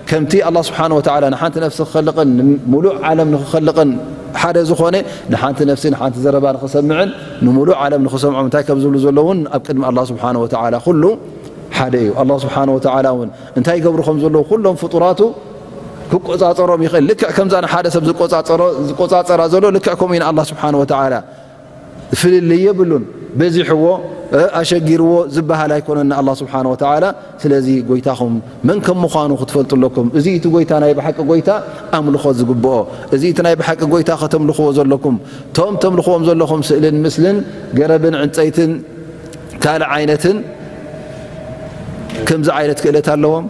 ከምቲ ኣላህ ስብሓነ ወተዓላ ንሓንቲ ነፍሲ ክኸልቕን፣ ንምሉእ ዓለም ንኽኸልቕን ሓደ ዝኾነ፣ ንሓንቲ ነፍሲ ንሓንቲ ዘረባ ንኽሰምዕን፣ ንምሉእ ዓለም ንኽሰምዖም እንታይ ከም ዝብሉ ዘለውን ኣብ ቅድሚ ኣላህ ስብሓነ ወተዓላ ኩሉ ሓደ እዩ። ኣላህ ስብሓነ ወተዓላ እውን እንታይ ይገብሩ ከም ዘለዉ ኩሎም ፍጡራቱ ክቆጻጸሮም ይኽእል። ልክዕ ከምዛ ንሓደ ሰብ ዝቆጻጸሮ፣ ዝቆጻጸራ ዘሎ ልክዕ ከምኡ እዩ ንኣላህ ስብሓነ ወተዓላ። ፍልልይ የብሉን። በዚሕዎ፣ ኣሸጊርዎ ዝበሃል ኣይኮነን ንኣላህ ስብሓነ ወተዓላ። ስለዚ ጎይታኹም መን ከም ምዃኑ ክትፈልጡ ኣለኩም። እዚ እቲ ጎይታ ናይ ብሓቂ ጎይታ ኣምልኾት ዝግብኦ፣ እዚ እቲ ናይ ብሓቂ ጎይታ ከተምልኽዎ ዘለኩም። ቶም ተምልኽዎም ዘለኹም ስእልን ምስልን፣ ገረብን ዕንፀይትን ካልእ ዓይነትን ከምዚ ዓይነት ክእለት ኣለዎም?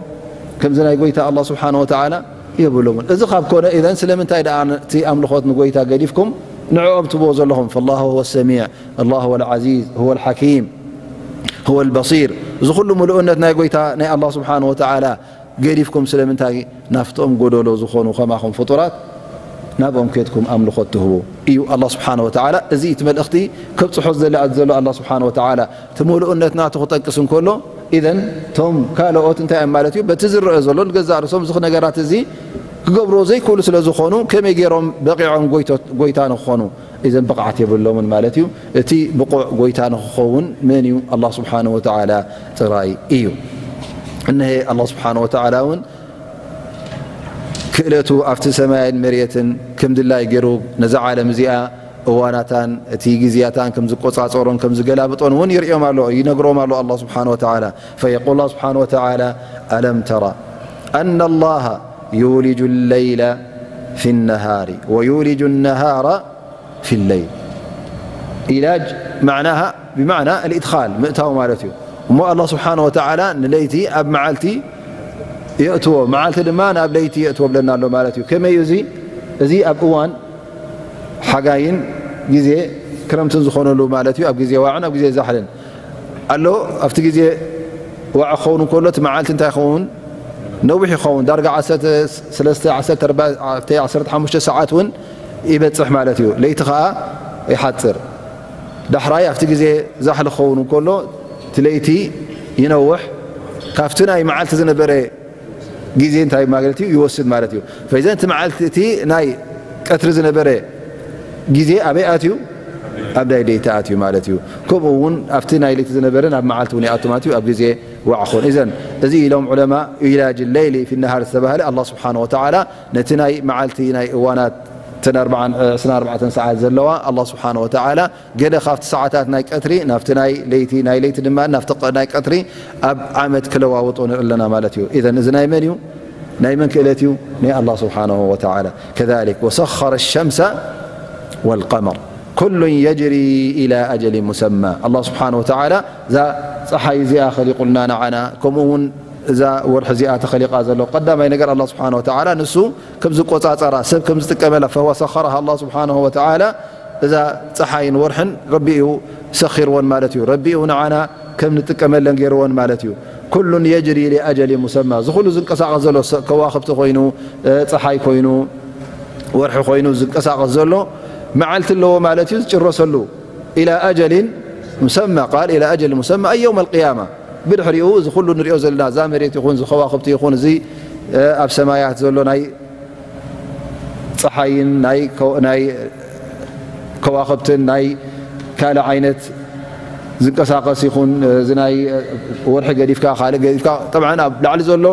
ከምዚ ናይ ጎይታ ኣላህ ስብሓነ ወተዓላ የብሎምን። እዚ ካብ ኮነ ኢዘን ስለምንታይ ደኣ እቲ ኣምልኾት ንጎይታ ገዲፍኩም ንዕኦም ትብዎ ዘለኹም? ፈላሁ ሁወ ሰሚዕ፣ ኣላህ ሁወ ልዓዚዝ፣ ሁወ ልሓኪም፣ ሁወ ልበሲር። እዚ ኩሉ ምሉእነት ናይ ጎይታ ናይ ኣላህ ስብሓነ ወተዓላ ገዲፍኩም ስለምንታይ ናፍቶም ጎደሎ ዝኾኑ ከማኹም ፍጡራት ናብኦም ከድኩም ኣምልኾት ትህቡ እዩ ኣላህ ስብሓነ ወተዓላ። እዚ እቲ መልእኽቲ ከብጽሖ ዝደሊ ዘሎ ኣላህ ስብሓነ ወተዓላ እቲ ምሉእነት ናቱ ክጠቅስ እንከሎ፣ ኢዘን ቶም ካልኦት እንታይ እዮም ማለት እዩ? በቲ ዝረአ ዘሎ ንገዛእ ርእሶም እዚ ነገራት እዚ ክገብርዎ ዘይክእሉ ስለ ዝኾኑ ከመይ ገይሮም በቂዖም ጎይቶ-፣ ጎይታ ንክኾኑ? ኢዘን ብቕዓት የብሎምን ማለት እዩ። እቲ ብቑዕ ጎይታ ንክኸውን መን እዩ? ኣላህ ስብሓነ ወተዓላ ጥራይ እዩ። እነሄ ኣላህ ስብሓነ ወተዓላ እውን ክእለቱ ኣብቲ ሰማይን መሬትን ከም ድላይ ገይሩ ነዛ ዓለም እዚኣ እዋናታን እቲ ግዜያታን ከም ዝቆጻጸሮን ከም ዝገላብጦን እውን ይርእዮም ኣሎ፣ ይነግሮም ኣሎ ኣላህ ስብሓነ ወተዓላ። ፈየቁል ኣላህ ስብሓነ ወተዓላ፣ ኣለም ተራ ኣነ ኣላሃ ዩልጁ ለይለ ፊ ነሃሪ ወዩልጁ ነሃራ ፊ ለይል። ኢላጅ ማዕናሃ ብማዕና ኣልኢድኻል፣ ምእታው ማለት እዩ። እሞ ኣላህ ስብሓነ ወተዓላ ንለይቲ ኣብ መዓልቲ የእትዎ፣ መዓልቲ ድማ ናብ ለይቲ የእትዎ ብለና ኣሎ ማለት እዩ። ከመይ እዩ እዚ? እዚ ኣብ እዋን ሓጋይን ግዜ ክረምትን ዝኾነሉ ማለት እዩ፣ ኣብ ግዜ ዋዕን ኣብ ግዜ ዛሕልን ኣሎ። ኣብቲ ግዜ ዋዕ ክኸውን እንከሎ እቲ መዓልቲ እንታይ ይኸውን? ነዊሕ ይኸውን። ዳርጋ ዓሰርተ ሰለስተ፣ ዓሰርተ ኣርባዕተ፣ ዓሰርተ ሓሙሽተ ሰዓት እውን ይበጽሕ ማለት እዩ። ለይቲ ኸኣ ይሓጽር። ዳሕራይ ኣብቲ ግዜ ዛሕሊ ክኸውን እንከሎ እቲ ለይቲ ይነውሕ። ካብቲ ናይ መዓልቲ ዝነበረ ግዜ እንታይ ማለት እዩ? ይወስድ ማለት እዩ። ፈኢዘን እቲ መዓልቲ እቲ ናይ ቀትሪ ዝነበረ ግዜ ኣበይ ኣትዩ? ኣብ ናይ ለይቲ ኣትዩ ማለት እዩ። ከምኡ እውን ኣብቲ ናይ ለይቲ ዝነበረ ናብ መዓልቲ እውን ይኣቱ ማለት እዩ። ኣብ ግዜ ዋዕ ክኾን። ኢዘን እዚ ኢሎም ዑለማ ኢላጅ ለይሊ ፊ ነሃር ዝተባህለ ኣላህ ስብሓነ ወተዓላ ነቲ ናይ መዓልቲ ናይ እዋናት እተን ኣርባዓን፣ እ፣ ዕስራን ኣርባዕተን ሰዓት ዘለዋ ኣላህ ስብሓነ ወተዓላ ገለ ካብቲ ሰዓታት ናይ ቀትሪ ናብቲ ናይ ለይቲ፣ ናይ ለይቲ ድማ ናብቲ ቀ-፣ ናይ ቀትሪ ኣብ ዓመት ክለዋውጦ ንርኢ ኣለና ማለት እዩ። ኢዘን እዚ ናይ መን እዩ? ናይ መን ክእለት እዩ? ናይ ኣላህ ስብሓነሁ ወተዓላ። ከዛሊክ ወሰኸረ ሸምሰ ወልቀመር ኩሉን የጅሪ ኢላ ኣጀሊን ሙሰማ። ኣላህ ስብሓነሁ ወተዓላ እዛ ፀሓይ እዚኣ ኸሊቁልና ንዓና፣ ከምኡ እውን እዛ ወርሒ እዚኣ ተኸሊቓ ዘሎ ቀዳማይ ነገር ኣላህ ስብሓነሁ ወተዓላ ንሱ ከም ዝቆፃፀራ፣ ሰብ ከም ዝጥቀመላ፣ ፈሁወ ሰኸረሃ ኣላህ ስብሓነሁ ወተዓላ እዛ ፀሓይን ወርሕን ረቢ እዩ ሰኺርወን ማለት እዩ። ረቢ እዩ ንዓና ከም ንጥቀመለን ገይርወን ማለት እዩ። ኩሉን የጅሪ ሊኣጀሊ ሙሰማ። እዚ ኩሉ ዝንቀሳቐስ ዘሎ ሰ-፣ ከዋኽብቲ ኮይኑ፣ እ፣ ፀሓይ ኮይኑ፣ ወርሒ ኮይኑ ዝንቀሳቐስ ዘሎ መዓልቲ ኣለዎ ማለት እዩ ዝጭረሰሉ። ኢላ ኣጀሊን ሙሰማ፣ ቃል ኢላ ኣጀሊን ሙሰማ ኣይ የውም ኣልቅያማ። ብድሕሪኡ እዚ ኩሉ ንሪኦ ዘለና እዛ መሬት ይኹን፣ እዚ ከዋኽብቲ ይኹን፣ እዚ፣ እ፣ ኣብ ሰማያት ዘሎ ናይ ፀሓይን ናይ ከ-፣ ናይ ከዋኽብትን ናይ ካልእ ዓይነት ዝንቀሳቐስ ይኹን፣ እዚ ናይ ወርሒ ገዲፍካ ካልእ ገዲፍካ፣ ጠብዓን ኣብ ላዕሊ ዘሎ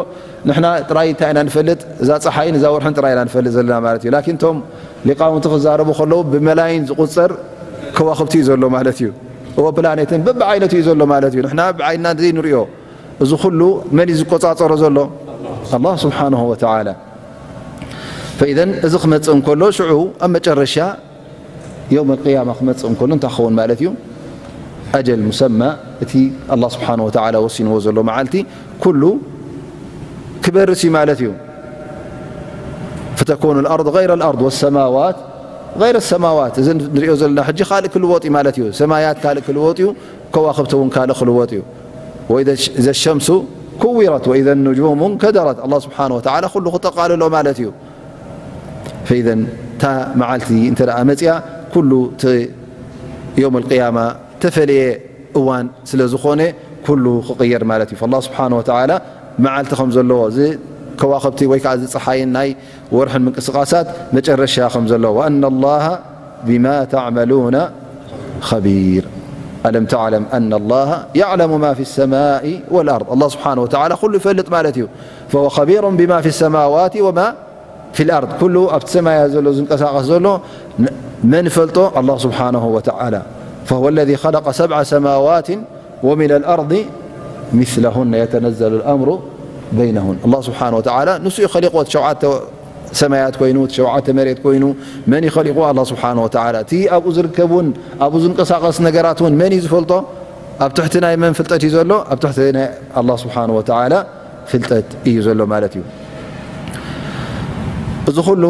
ንሕና ጥራይ እንታይ ኢና ንፈልጥ? እዛ ፀሓይን እዛ ወርሕን ጥራይ ኢና ንፈልጥ ዘለና ማለት እዩ። ላኪን እቶም ሊቃውንቲ ክዛረቡ ከለዉ ብመላይን ዝቑፀር ከዋኽብቲ እዩ ዘሎ ማለት እዩ። እዎ ፕላኔትን በብዓይነቱ እዩ ዘሎ ማለት እዩ። ንሕና ብዓይንና ዘይንሪኦ እዚ ኩሉ መን እዩ ዝቆፃፀሮ ዘሎ? ኣላህ ስብሓንሁ ወተዓላ። ፈኢዘን እዚ ክመፅእ እንከሎ ሽዑ ኣብ መጨረሻ የውም ኣልቅያማ ክመፅእ እንከሎ እንታይ ክኸውን ማለት እዩ? ኣጀል ሙሰማ፣ እቲ ኣላህ ስብሓንሁ ወተዓላ ወሲንዎ ዘሎ መዓልቲ ኩሉ ክበርስ እዩ ማለት እዩ። ፈተኩኑ ልኣርድ ገይረ ልኣርድ ወሰማዋት ገይረ ሰማዋት። እዚ ንሪኦ ዘለና ሕጂ ካልእ ክልወጥ እዩ ማለት እዩ። ሰማያት ካልእ ክልወጥ እዩ፣ ከዋኽብቲ እውን ካልእ ክልወጥ እዩ። ወኢዘ ሸምሱ ኩዊረት ወኢዘ ኑጁሙ እንከደረት። ኣላህ ስብሓንሁ ወተዓላ ኩሉ ክጠቓልሎ ማለት እዩ። ፈኢዘን እታ መዓልቲ እንተ ደኣ መፅያ፣ ኩሉ እቲ የውም ኣልቅያማ ተፈለየ እዋን ስለ ዝኾነ፣ ኩሉ ክቕየር ማለት እዩ። ፈላህ ስብሓን ወተዓላ መዓልቲ ከም ዘለዎ፣ እዚ ከዋኽብቲ ወይ ከዓ እዚ ፀሓይን ናይ ወርሕን ምንቅስቃሳት መጨረሻ ከም ዘለዎ፣ ወኣነ ላሃ ቢማ ተዕመሉነ ኸቢር። ኣለም ተዕለም ኣነ ላሃ ያዕለሙ ማ ፊ ሰማኢ ወልኣርድ። ኣላህ ስብሓን ወተዓላ ኩሉ ይፈልጥ ማለት እዩ። ፈወ ኸቢሩን ቢማ ፊ ሰማዋት ወማ ፊል ኣርድ፣ ኩሉ ኣብቲ ሰማያት ዘሎ ዝንቀሳቐስ ዘሎ መን ይፈልጦ? ኣላህ ስብሓነሁ ወተዓላ። فهو الذي خلق سبع سماوات ومن الأرض مثلهن يتنزل الأمر بينهن. الله سبحانه وتعالى ንሱ እዩ ኸሊቕዎ። ሸውዓተ ሰማያት ኮይኑ፣ ሸውዓተ መሬት ኮይኑ፣ መን እዩ ኸሊቕዎ? الله سبحانه وتعالى። እቲ ኣብኡ ዝርከብ እውን፣ ኣብኡ ዝንቀሳቐስ ነገራት እውን መን እዩ ዝፈልጦ? ኣብ ትሕቲ ናይ መን ፍልጠት እዩ ዘሎ? ኣብ ትሕቲ ናይ الله سبحانه وتعالى ፍልጠት እዩ ዘሎ ማለት እዩ። እዚ ኩሉ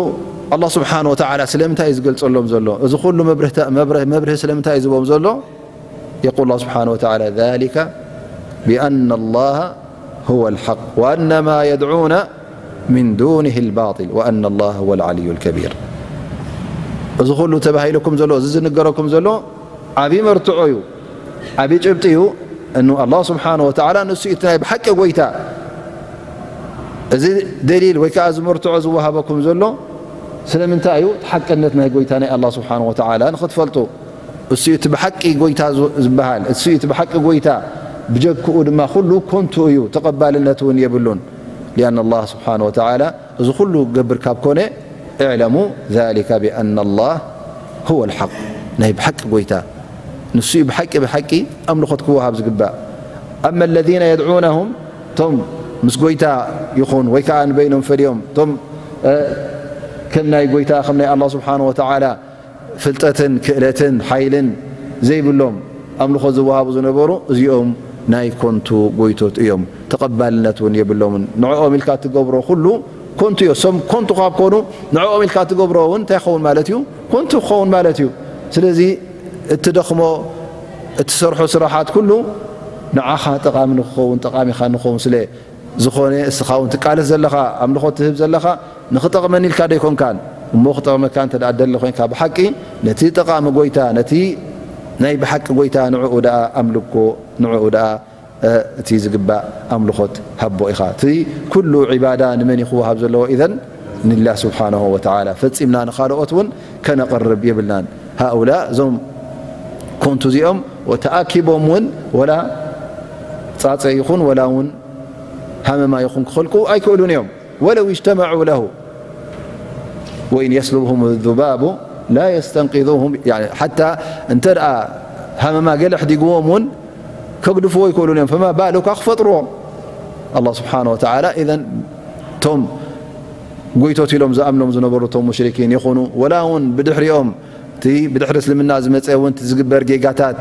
الله سبحانه وتعالى ስለምንታይ እዩ ዝገልጸሎም ዘሎ? እዚ ኩሉ መብርህታ-፣ መብርህ-፣ መብርሂ ስለምንታይ እዩ ዝቦም ዘሎ? يقول الله سبحانه وتعالى: ذلك بأن الله هو الحق وأن ما يدعون من دونه الباطل وأن الله هو العلي الكبير. እዚ ኩሉ ተባሂሉኩም ዘሎ፣ እዚ ዝንገረኩም ዘሎ ዓቢ መርትዖ እዩ፣ ዓቢ ጭብጢ እዩ። እኑ الله سبحانه وتعالى ንሱ እዩ እቲ ናይ ብሓቂ ጎይታ። እዚ ደሊል ወይ ከዓ እዚ መርትዖ ዝወሃበኩም ዘሎ ስለምንታይ እዩ? እቲ ሓቅነት ናይ ጎይታ ናይ الله سبحانه وتعالى ንኽትፈልጡ። እሱ እዩ እቲ ብሓቂ ጎይታ ዝ-፣ ዝበሃል። እሱ እዩ እቲ ብሓቂ ጎይታ። ብጀክኡ ድማ ኩሉ ኮንቱ እዩ፣ ተቐባልነት እውን የብሉን። لأن الله سبحانه وتعالى እዚ ኩሉ ገብር ካብ ኮነ اعلموا ذلك بأن الله هو الحق ናይ ብሓቂ ጎይታ ንሱ እዩ ብሓቂ ብሓቂ ኣምልኾት ክወሃብ ዝግባእ። أما الذين يدعونهم እቶም ምስ ጎይታ ይኹን ወይ ከዓ ንበይኖም ፈልዮም እቶም እ፣ ከም ናይ ጎይታ ከም ናይ الله سبحانه وتعالى ፍልጠትን ክእለትን ሓይልን ዘይብሎም ኣምልኾ ዝወሃቡ ዝነበሩ እዚኦም ናይ ኮንቱ ጎይቶት እዮም። ተቐባልነት እውን የብሎምን። ንዕኦም ኢልካ እትገብሮ ኩሉ ኮንቱ እዮ። እሶም ኮንቱ ካብ ኮኑ ንዕኦም ኢልካ እትገብሮ እውን እንታይ ይኸውን ማለት እዩ? ኮንቱ ክኸውን ማለት እዩ። ስለዚ እትደኽሞ እትሰርሖ ስራሓት ኩሉ ንዓኻ ጠቓሚ ንክኸውን ጠቓሚኻ ንክኸውን ስለ ዝኾነ እስኻ እውን ትቃለስ ዘለኻ ኣምልኾ ትህብ ዘለኻ ንኽጠቕመኒ ኢልካ ዶ ኣይኮንካን? እሞ ክጠቕመካ እንተ ደኣ ደሊ ኮይንካ ብሓቂ ነቲ ጠቓሚ ጎይታ ነቲ ናይ ብሓቂ ጎይታ ንዕኡ ደኣ ኣምልኮ ንዕኡ ደኣ እቲ ዝግባእ ኣምልኾት ሃቦ ኢኻ። እቲ ኩሉ ዒባዳ ንመን እዩ ክወሃብ ዘለዎ? ኢዘን ንላህ ስብሓንሁ ወተዓላ። ፈጺምና ንኻልኦት እውን ከነቕርብ የብልናን። ሃኡላ እዞም ኮንቱ እዚኦም ተኣኪቦም እውን ወላ ጻጸ ይኹን ወላ እውን ሃመማ ይኹን ክኸልቁ ኣይክእሉን እዮም። ወለው እጅተመዑ ለሁ ወኢን የስሉብሁም ዙባቡ ላ የስተንቂዙሁ ሓታ እንተ ደኣ ሃመማ ገለ ኣሕዲግዎም እውን ከግድፍዎ ኣይክእሉን እዮም። ፈማ ባሉካ ክፈጥርዎ ኣላ ስብሓን ወተዓላ። ኢዘን እቶም ጎይቶት ኢሎም ዝኣምኖም ዝነበሩ እቶም ሙሽሪኪን ይኹኑ ወላ እውን ብድሕሪኦም እቲ ብድሕሪ እስልምና ዝመፀ እውን እቲ ዝግበር ጌጋታት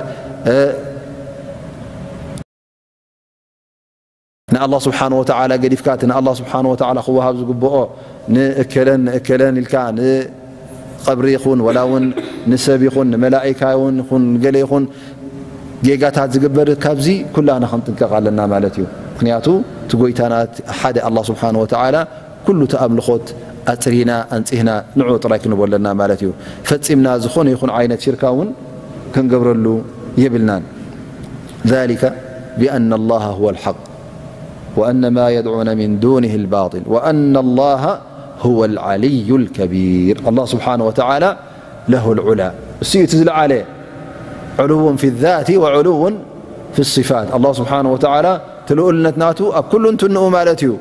ንኣላህ ስብሓን ወተዓላ ገዲፍካ እቲ ንኣላህ ስብሓን ወተዓላ ክወሃብ ዝግብኦ ንእከለን ንእከለን ኢልካ ንቐብሪ ይኹን ወላ እውን ንሰብ ይኹን ንመላኢካ እውን ይኹን ንገለ ይኹን ጌጋታት ዝግበር ካብዚ ኩላና ክንጥንቀቕ ኣለና ማለት እዩ። ምክንያቱ እቲ ጎይታና ሓደ ኣላህ ስብሓን ወተዓላ ኩሉ እቲ ኣምልኾት ኣጽሪና ኣንጺህና ንዑ ጥራይ ክንቦ ኣለና ማለት እዩ። ፈጺምና ዝኾነ ይኹን ዓይነት ሽርካ እውን ክንገብረሉ የብልናን። ذلك بأن الله هو الحق وأن ما يدعون من دونه الباطل وأن الله هو العلي الكبير. ኣላህ ስብሓን ወተዓላ ለሁ ልዑላ እሱ እዩ እቲ ዝለዓለ ዕሉውን ፊ ዛቲ ወዕሉውን ፊ ሲፋት። ኣላህ ስብሓን ወተዓላ እቲ ልኡልነት ናቱ ኣብ ኩሉ እንትንኡ ማለት እዩ።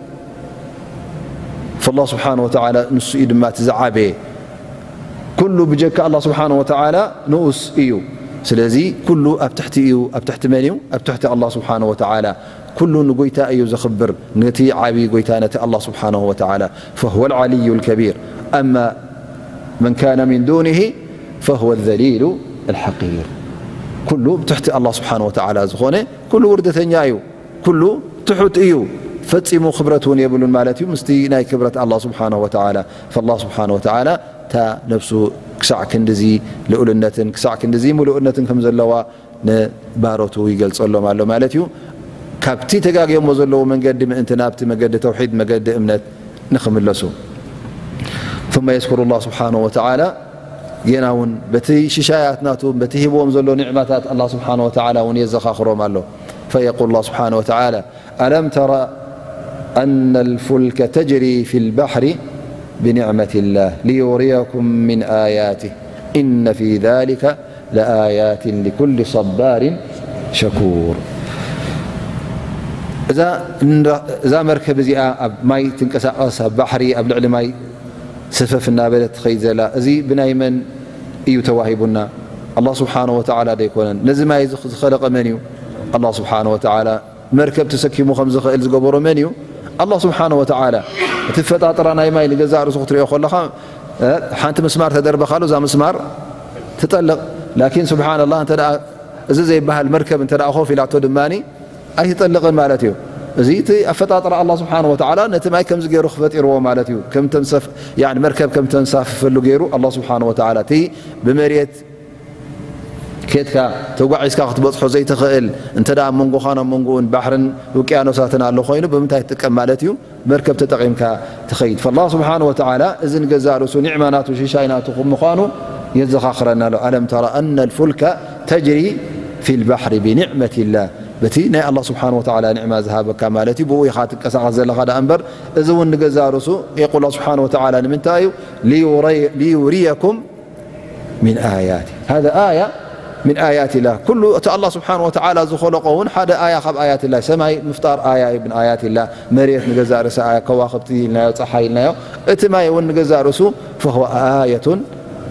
ፈላህ ስብሓን ወተዓላ ንሱ እዩ ድማ እቲ ዝዓበየ። ኩሉ ብጀካ ኣላህ ስብሓን ወተዓላ ንኡስ እዩ። ስለዚ ኩሉ ኣብ ትሕቲ እዩ። ኣብ ትሕቲ መን እዩ? ኣብ ትሕቲ ኣላህ ስብሓን ወተዓላ። ኩሉ ንጎይታ እዩ ዘኽብር፣ ነቲ ዓብዪ ጎይታ ነቲ ኣላህ ስብሓንሁ ወተዓላ። ፈሁወ ልዓልዩ ልከቢር። ኣማ መን ካነ ሚን ዱኒሂ ፈሁወ ዘሊሉ ልሓቂር። ኩሉ ብትሕቲ ኣላህ ስብሓንሁ ወተዓላ ዝኾነ ኩሉ ውርደተኛ እዩ። ኩሉ ትሑት እዩ። ፈጺሙ ክብረት እውን የብሉን ማለት እዩ ምስቲ ናይ ክብረት ኣላህ ስብሓንሁ ወተዓላ። ፈላህ ስብሓንሁ ወተዓላ እታ ነብሱ ክሳዕ ክንድዚ ልኡልነትን ክሳዕ ክንድዚ ምሉእነትን ከም ዘለዋ ንባሮቱ ይገልጸሎም ኣሎ ማለት እዩ። ካብቲ ተጋግዮሞ ዘለዉ መንገዲ ምእንቲ ናብቲ መገዲ ተውሒድ መገዲ እምነት ንኽምለሱ። ثم يذكر الله سبحانه وتعالى ጌና እውን በቲ ሽሻያት ናቱ በቲ ሂብዎም ዘሎ ኒዕማታት ኣላህ ስብሓን ወተዓላ እውን የዘኻኽሮም ኣሎ። فيقول الله سبحانه وتعالى ألم تر أن الفلك تجري في البحر بنعمة الله ليريكم من آياته إن في ذلك لآيات لكل صبار شكور። እዛ እዛ መርከብ እዚኣ ኣብ ማይ ትንቀሳቐስ ኣብ ባሕሪ ኣብ ልዕሊ ማይ ሰፈፍ እናበለት ትኸይድ ዘላ እዚ ብናይ መን እዩ ተዋሂቡና? ኣላህ ስብሓነ ወተዓላ ዶ ኣይኮነን? ነዚ ማይ እዚ ዝኸለቐ መን እዩ? ኣላህ ስብሓነ ወተዓላ። መርከብ ተሰኪሙ ከም ዝኽእል ዝገበሮ መን እዩ? ኣላህ ስብሓነ ወተዓላ። እቲ ፈጣጥራ ናይ ማይ ንገዛእ ርእሱ ክትሪኦ ከለኻ፣ እ፣ ሓንቲ ምስማር ተደርበኻሉ፣ እዛ ምስማር ትጠልቕ። ላኪን ስብሓነላህ፣ እንተ ደኣ እዚ ዘይበሃል መርከብ እንተ ደኣ ኮፍ ኢላቶ ድማ ኣይትጠልቕን ማለት እዩ። እዚ እቲ ኣፈጣጥራ ኣላህ ስብሓነ ወተዓላ ነቲ ማይ ከምዚ ገይሩ ክፈጢርዎ ማለት እዩ። ከም ተንሰፍ-፣ ያኒ መርከብ ከም ተንሳፍፈሉ ገይሩ ኣላህ ስብሓነ ወተዓላ። እቲ ብመሬት ኬድካ ተጓዒዝካ ክትበጽሖ ዘይትኽእል፣ እንተ ደኣ ኣብ መንጎኻን ኣብ መንጎኡን ባሕርን ውቅያኖሳትን ኣሎ ኮይኑ፣ ብምንታይ ትጥቀም ማለት እዩ? መርከብ ተጠቒምካ ትኸይድ። ፈላህ ስብሓነ ወተዓላ እዚ ንገዛእ ርእሱ ኒዕማ ናቱ ሽሻይ ናቱ ከም ምዃኑ የዘኻኽረና ኣሎ። ألم تر أن الفلك تجري في البحر بنعمة الله። በቲ ናይ ኣላህ ስብሓነ ወተዓላ ኒዕማ ዝሃበካ ማለት እዩ። ብኡ ኢኻ ትንቀሳቐስ ዘለኻ ደኣ እምበር፣ እዚ እውን ንገዛእ ርእሱ የቁል ስብሓነ ወተዓላ ንምንታይ እዩ? ليري-، ليريكم من آياته. هذا آية من آيات الله. ኩሉ እቲ ኣላህ ስብሓነ ወተዓላ ዝኸለቆ እውን ሓደ ኣያ ካብ ኣያት ላህ። ሰማይ ምፍጣር ኣያ እዩ ምን ኣያት ላህ። መሬት ንገዛእ ርእሳ ኣያ፣ ከዋኽብቲ ኢልናዮ፣ ፀሓይ ኢልናዮ። እቲ ማይ እውን ንገዛእ ርእሱ فهو آية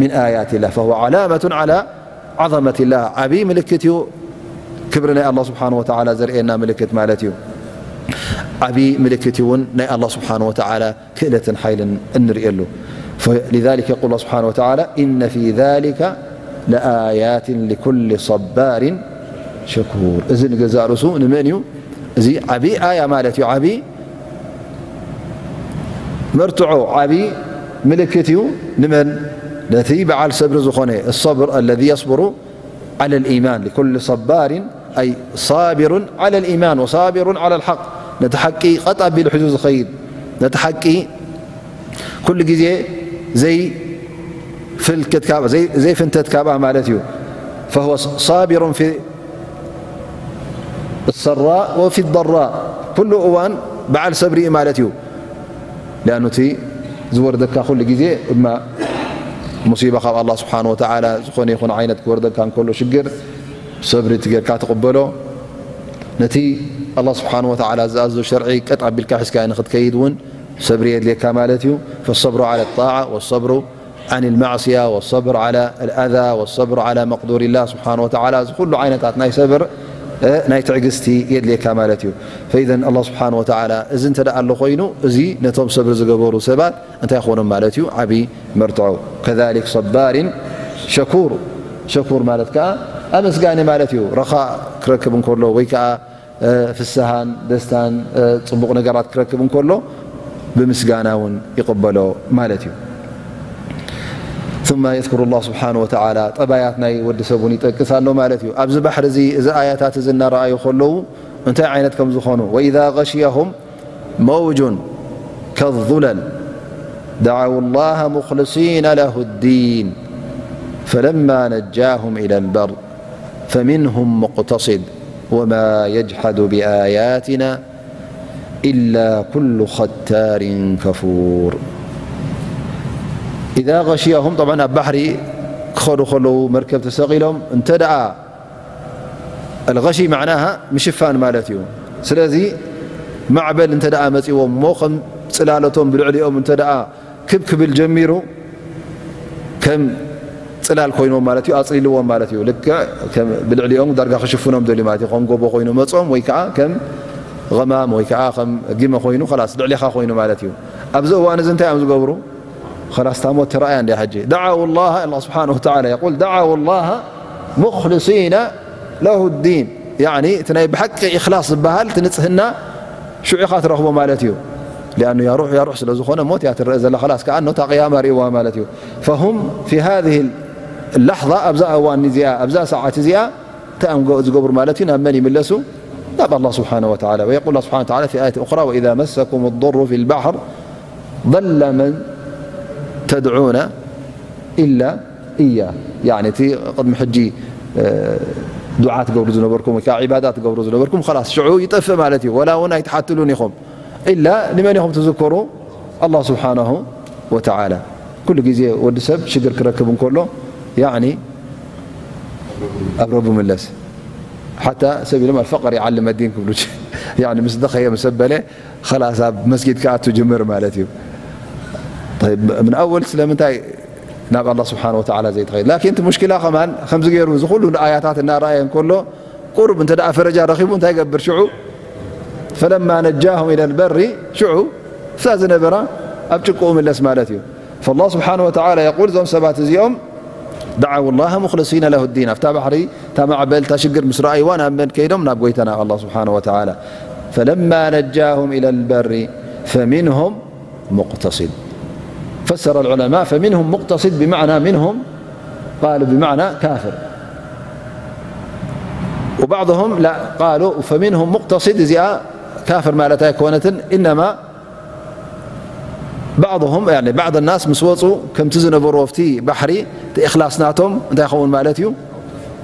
من آيات الله، فهو علامة على عظمة الله። ዓብዪ ምልክት እዩ፣ ክብሪ ናይ ኣላህ ስብሓነ ወተዓላ ዘርእየና ምልክት ማለት እዩ። ዓብዪ ምልክት እዩ እውን ናይ ኣላህ ስብሓነ ወተዓላ ክእለትን ሓይልን እንርእየሉ። فلذلك يقول الله سبحانه وتعالى: إن في ذلك لآيات لكل صبار شكور። እዚ ንገዛእ ርእሱ ንመን እዩ? እዚ ዓቢ ኣያ ማለት እዩ። ዓቢ መርትዖ፣ ዓቢ ምልክት እዩ። ንመን? ነቲ በዓል ሰብሪ ዝኾነ፣ الصبر الذي يصبر على الإيمان لكل صبار، أي صابر على الإيمان وصابر على الحق، ነቲ ሓቂ ቀጥ ኣቢሉ ሒዙ ዝኸይድ፣ ነቲ ሓቂ ኩሉ ግዜ ዘይፍልክት ካብ-፣ ዘይ-፣ ዘይፍንተት ካብኣ ማለት እዩ። فهو صابر في السراء وفي الضراء، ኩሉ እዋን በዓል ሰብሪ እዩ ማለት እዩ። ሊኣኑ እቲ ዝወርደካ ኩሉ ግዜ እማ ሙሲባ ካብ ኣላህ ስብሓን ወተዓላ ዝኾነ ይኹን ዓይነት ክወርደካ እንከሎ ሽግር፣ ሰብሪ እቲ ጌርካ ትቕበሎ። ነቲ ኣላህ ስብሓን ወተዓላ ዝኣዘዞ ሸርዒ ቀጥ ኣቢልካ ሒዝካዮ ንኽትከይድ እውን ሰብሪ የድልየካ ማለት እዩ። فالصبر على الطاعة والصبر عن المعصية والصبر على الأذى والصبر على مقدور الله سبحانه وتعالى، እዚ ኩሉ ዓይነታት ናይ ሰብር፣ እ፣ ናይ ትዕግስቲ የድልየካ ማለት እዩ። فإذا ኣላህ ስብሓን ወተዓላ እዚ እንተ ደኣ ኣሎ ኮይኑ፣ እዚ ነቶም ሰብሪ ዝገበሩ ሰባት እንታይ ይኾኖም ማለት እዩ? ዓቢ መርትዖ። كذلك صبار شكور። ሸኩር ማለት ከኣ ኣመስጋኒ ማለት እዩ። ረኻ ክረክብ እንከሎ ወይ ከኣ፣ እ፣ ፍስሃን ደስታን፣ እ፣ ጽቡቕ ነገራት ክረክብ እንከሎ ብምስጋና እውን ይቕበሎ ማለት እዩ። ثم يذكر الله سبحانه وتعالى ጠባያት ናይ ወዲ ሰብ እውን ይጠቅስ ኣሎ ማለት እዩ። ኣብዚ ባሕሪ እዚ፣ እዚ ኣያታት እዚ እናረኣዩ ከለዉ እንታይ ዓይነት ከም ዝኾኑ፣ وإذا غشيهم موج كالظلل دعوا الله مخلصين له الدين فلما نجاهم إلى البر فمنهم مقتصد وما يجحد بآياتنا إلا كل ختار كفور. إذا غشيهم، طبعا ኣብ ባሕሪ ክኸዱ ከለዉ መርከብ ተሰቒሎም እንተ ደኣ الغشي معناها ምሽፋን ማለት እዩ። ስለዚ ማዕበል እንተ ደኣ መጺዎም እሞ ከም ጽላለቶም ብልዕሊኦም እንተ ደኣ ክብ ክብል ጀሚሩ ከም ጽላል ኮይኖም ማለት እዩ፣ ኣጽሊልዎም ማለት እዩ። ልክዕ ከም ብልዕሊኦም ዳርጋ ክሽፍኖም ደልዩ ማለት እዩ። ከም ጎቦ ኮይኑ መጾም ወይ ከዓ ከም غمام ወይ ከዓ ከም ግመ ኮይኑ خلاص ልዕሊኻ ኮይኑ ማለት እዩ። ኣብዚ እዋን እዚ እንታይ እዮም ዝገብሩ? خلاص እታ ሞት ተራእያ እንድያ ሕጂ። دعوا الله، الله سبحانه وتعالى يقول: دعوا الله مخلصين له الدين، ያኒ እቲ ናይ ብሓቂ ኢኽላስ ዝበሃል እቲ ንጽህና ሽዑ ኢኻ ትረኽቦ ማለት እዩ። ሊኣኑ ያ ሩሕ ያ ሩሕ ስለ ዝኾነ ሞት እያ ትረአ ዘላ፣ خلاص ከኣ እታ ቅያማ ርእይዋ ማለት እዩ። فهم في هذه اللحظة፣ ኣብዛ እዋን እዚኣ፣ ኣብዛ ሰዓት እዚኣ እንታይ እዮም ዝገብሩ ማለት እዩ? ናብ መን ይምለሱ? ናብ ኣላህ ስብሓነሁ ወተዓላ። ويقول الله سبحانه وتعالى في آية أخرى: وإذا مسكم الضر في البحر ضل من تدعون إلا إياه። ያኒ እቲ ቅድሚ ሕጂ፣ እ፣ ዱዓ ትገብሩ ዝነበርኩም ወይ ከዓ ዒባዳ ትገብሩ ዝነበርኩም خلاص ሽዑ ይጠፍእ ማለት እዩ። ወላ እውን ኣይትሓትሉን ኢኹም። ኢላ ንመን ኢኹም ትዝክሩ? ኣላህ ስብሓነሁ ወተዓላ። ኩሉ ግዜ ወዲ ሰብ ሽግር ክረክብ እንከሎ ያኒ ኣብ ረቡ ምለስ። ሓታ ሰብ ኢሎም الفقر يعلم الدين ክብሉ። ያኒ ምስ ደኸየ ምስ ኣበለ خلاص ኣብ መስጊድ ክኣቱ ጅምር ማለት እዩ። طيب፣ من أول ስለምንታይ ናብ ኣላህ ስብሓን ወተዓላ ዘይትኸይድ። ላኪን እቲ ሙሽኪላ ከማን ከምዚ ገይሩ እዚ ኩሉ ኣያታት እናረኣየ እንከሎ ቁሩብ እንተ ደኣ ፈረጃ ረኺቡ እንታይ ይገብር ሽዑ? ፈለማ ነጃሁም ኢለል በሪ ሽዑ እታ ዝነበራ ኣብ ጭቅኡ ምለስ ማለት እዩ። ፈላህ ስብሓን ወተዓላ የቁል እዞም ሰባት እዚኦም ደዓው ላህ ሙኽልሲነ ለሁ ዲን ኣብታ ባሕሪ እታ ማዕበል እታ ሽግር ምስ ረኣይዋ ናብ መን ከይዶም ናብ ጎይታ ናብ ኣላህ ስብሓን ወተዓላ ፈለማ ነጃሁም ኢለል በሪ ፈሚንሁም مقتصد. فسر العلماء فمنهم مقتصد بمعنى منهم قالوا بمعنى كافر. وبعضهم لا قالوا فمنهم مقتصد እዚኣ كافر ማለት ኣይኮነትን إنما بعضهم يعني بعض الناس ምስ ወፁ ከምቲ ዝነበሩ ኣብቲ ባሕሪ እቲ إخلاص ናቶም እንታይ ይኸውን ማለት እዩ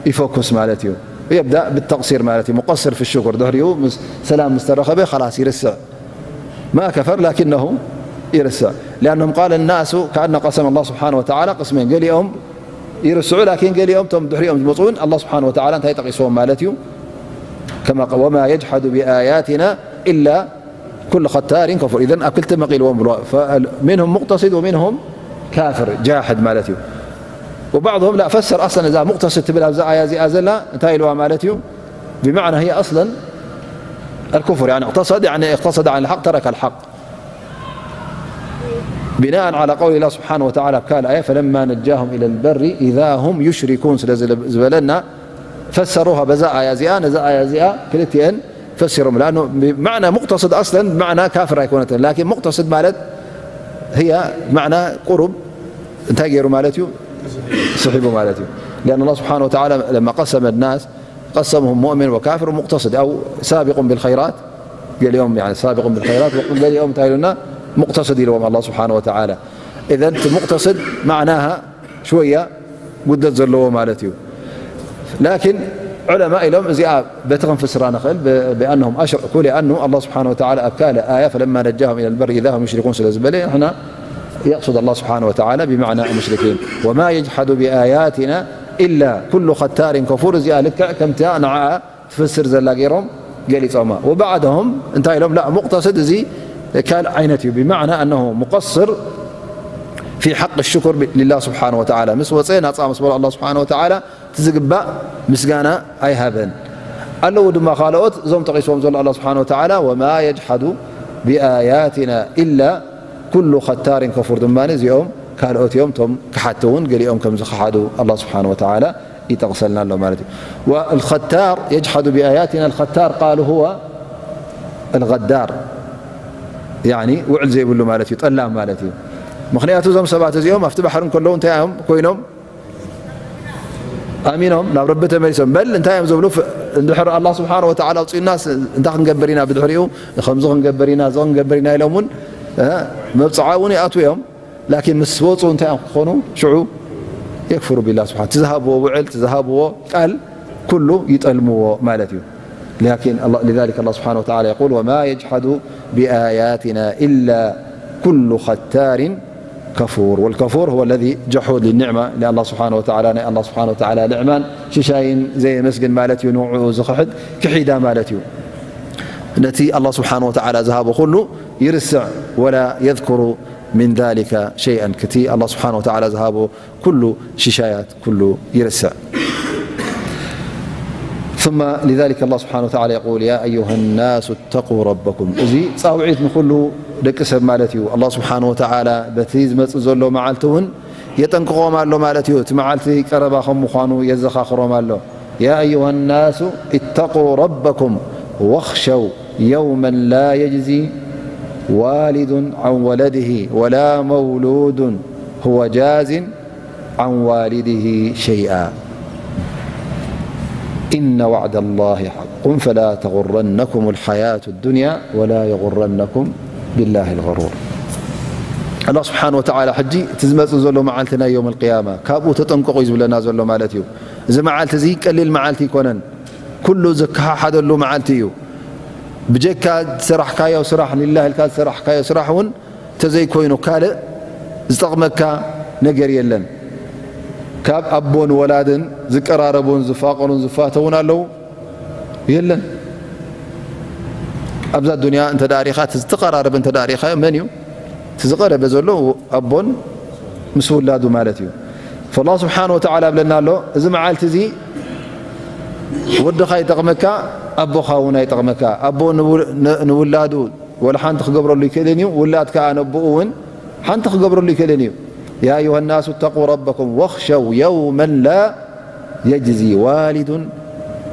ይፈኩስ ማለት እዩ يبدأ بالتقصير ማለት እዩ مقصر في الشكر ድሕሪኡ ምስ ሰላም ምስ ተረኸበ خلاص ይርስዕ ما كفر لكنه يرسع لأنهم قال الناس كأن قسم الله سبحانه وتعالى قسمين ገሊኦም ይርስዑ لكن ገሊኦም ቶም ድሕሪኦም ዝመፁ እውን الله سبحانه وتعالى እንታይ ጠቂስዎም ማለት እዩ كما قال وما يجحد بآياتنا إلا كل ختار كفور إذن ኣብ ክልተ መቂልዎም ብሎ منهم مقتصد ومنهم كافر جاحد ማለት እዩ وبعضهم لا فسر أصلا እዛ مقتصد ትብል ኣብዛ ኣያ እዚኣ ዘላ እንታይ ኢልዋ ማለት እዩ بمعنى هي أصلا الكفر يعني اقتصد يعني اقتصد عن الحق ترك الحق بناء على قول الله سبحانه وتعالى في الآية فلما نجاهم إلى البر إذا هم يشركون ስለ ዝበለና فسروها በዛ ኣያ እዚኣ ነዛ ኣያ እዚኣ ክልቲአን ፈሲሮም لأنه بمعنى مقتصد أصلا بمعنى كافر ኣይኮነትን لكن مقتصد ማለት هي معنى قرب እንታይ ገይሩ ማለት እዩ ስሒቡ ማለት እዩ لأن الله سبحانه وتعالى لما قسم الناس قسمهم مؤمن وكافر ومقتصد أو سابق بالخيرات ገሊኦም يعني سابق بالخيرات ገሊኦም እንታይ ኢሉና مقتصد ኢልዎም الله سبحانه وتعالى إذن مقتصد معناها شوية ጉድለት ዘለዎ ማለት እዩ لكن علماء ኢሎም እዚኣ በቲ ክንፍስራ ንኽእል بأنهم أشركوا لأنه الله سبحانه وتعالى ኣብ ካልእ آية فلما نجاهم إلى البر إذا هم يشركون ስለ ዝበለ ንሕና يقصد الله سبحانه وتعالى بمعنى المشركين وما يجحد بآياتنا إلا كل ختار كفور እዚኣ ልክዕ ከምታ ንዓኣ ትፍስር ዘላ ገይሮም ገሊጾማ وبعضهم እንታይ ኢሎም لا مقتصد እዚ ካልእ ዓይነት እዩ بمعنى أنه مقصر في حق الشكر لله سبحانه وتعالى ምስ ወፀ ናፃ ምስ በሎ الله سبحانه وتعالى እቲ ዝግባእ ምስጋና ኣይሃበን ኣለዉ ድማ ካልኦት እዞም ጠቂስዎም ዘሎ الله سبحانه وتعالى وما يجحد بآياتنا إلا كل ختار كفور ድማ እዚኦም ካልኦት እዮም ቶም ክሓቲ እውን ገሊኦም ከም ዝኸሓዱ الله سبحانه وتعالى ይጠቕሰልና ኣሎ ማለት እዩ والختار يجحد بآياتنا الختار قالوا هو الغدار يعني ውዕል ዘይብሉ ማለት እዩ ጠላም ማለት እዩ ምክንያቱ እዞም ሰባት እዚኦም ኣብቲ ባሕሪ እንከለዉ እንታይ እዮም ኮይኖም ኣሚኖም ናብ ረቢ ተመሊሶም በል እንታይ እዮም ዝብሉ እንድሕር ኣላ ስብሓን ወተዓላ ኣውፅኡና እንታይ ክንገብር ኢና ብድሕሪኡ ከምዚ ክንገብር ኢና እዚ ክንገብር ኢና ኢሎም እውን መብፅዓ እውን ይኣትዉ እዮም ላኪን ምስ ወፁ እንታይ እዮም ክኾኑ ሽዑ የክፍሩ ቢላ ስብሓን ትዝሃብዎ ውዕል ትዝሃብዎ ቃል ኩሉ ይጠልምዎ ማለት እዩ لكن الله لذلك الله سبحانه وتعالى يقول وما يجحد بآياتنا إلا كل ختار كفور والكفور هو الذي جحود للنعمة لله سبحانه وتعالى ናይ الله سبحانه وتعالى نعمان ሽሻይን ዘየመስግን ማለት እዩ ንዕኡ ዝኽሕድ ክሒዳ ማለት እዩ ነቲ الله سبحانه وتعالى ዝሃቦ ኩሉ ይርስዕ ولا يذكر من ذلك شيئا ክቲ الله سبحانه وتعالى ዝሃቦ ኩሉ ሽሻያት ኩሉ ይርስዕ ثم لذلك الله سبحانه وتعالى يقول يا أيها الناس اتقوا ربكم እዚ ፃውዒት ንኩሉ ደቂ ሰብ ማለት እዩ الله سبحانه وتعالى በቲ ዝመፅእ ዘሎ መዓልቲ እውን የጠንቅቖም ኣሎ ማለት እዩ እቲ መዓልቲ ቀረባ ከም ምዃኑ የዘኻኽሮም ኣሎ يا أيها الناس اتقوا ربكم واخشوا يوما لا يجزي والد عن ولده ولا مولود هو جاز عن والده شيئا إن وعد الله حق فلا تغرنكم الحياة الدنيا ولا يغرنكم بالله الغرور الله سبحانه وتعالى ሕጂ እቲ ዝመፅእ ዘሎ መዓልቲ ናይ يوم القيامة ካብኡ ተጠንቀቑ እዩ ዝብለና ዘሎ ማለት እዩ እዚ መዓልቲ እዚ ቀሊል መዓልቲ ኣይኮነን ኩሉ ዝከሓሓደሉ መዓልቲ እዩ ብጀካ ዝሰራሕካዮ ስራሕ ሊላህ ኢልካ ዝሰራሕካዮ ስራሕ እውን ተዘይኮይኑ ካልእ ዝጠቕመካ ነገር የለን ካብ ኣቦን ወላድን ዝቀራረቡን ዝፋቀሩን ዝፋተውን ኣለዉ የለን ኣብዛ ዱንያ እንተ ሪኻ ዝተቀራረበ እንተ ሪኻዮ መን እዩ ዝቀረበ ዘሎ ኣቦን ምስ ውላዱ ማለት እዩ። فالله سبحانه وتعالى ብለና ኣሎ፣ እዚ መዓልቲ እዚ ወድኻ ይጠቕመካ፣ ኣቦኻ እውን ኣይጠቕመካ። ኣቦ ንው-፣ ን-፣ ንውላዱ ወላ ሓንቲ ክገብረሉ ይክእልን እዩ፣ ውላድ ከኣ ነቦኡ እውን ሓንቲ ክገብረሉ ይክእልን እዩ። يا أيها الناس اتقوا ربكم واخشوا يوما لا يجزي والد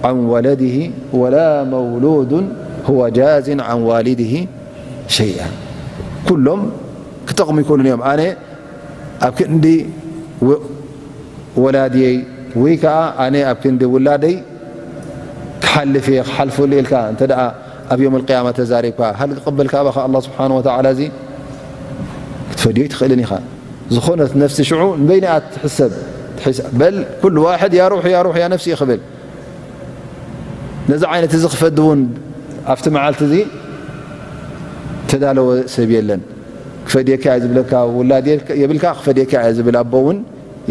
عن ولده ولا مولود هو جاز عن والده شيئا. ኩሎም ክጠቕሙ ይክእሉን እዮም። ኣነ ኣብ ክንዲ ወ-፣ ወላድየይ ወይ ከኣ ኣነ ኣብ ክንዲ ውላደይ ክሓልፍ እየ፣ ክሓልፈሉ ኢልካ እንተ ደኣ ኣብ ዮም ኣልቅያማ ተዛሪብካ፣ ሃል ክቕበልካ ኣባኻ ኣላህ ስብሓነ ወተዓላ እዚ ክትፈድዮ ኣይትኽእልን ኢኻ። ዝኾነት ነፍሲ ሽዑ ንበይንኣ ትሕሰብ፣ ትሕስ-፣ በል ኩሉ ዋሕድ ያ ሩሕ፣ ያ ሩሕ፣ ያ ነፍሲ እዩ ክብል። ነዚ ዓይነት እዚ ክፈዲ እውን ኣብቲ መዓልቲ እዚ ተዳለወ ሰብ የለን። ክፈድየካ እየ ዝብለካ ውላድ የልክ-፣ የብልካ፣ ክፈድየካ እየ ዝብል ኣቦ እውን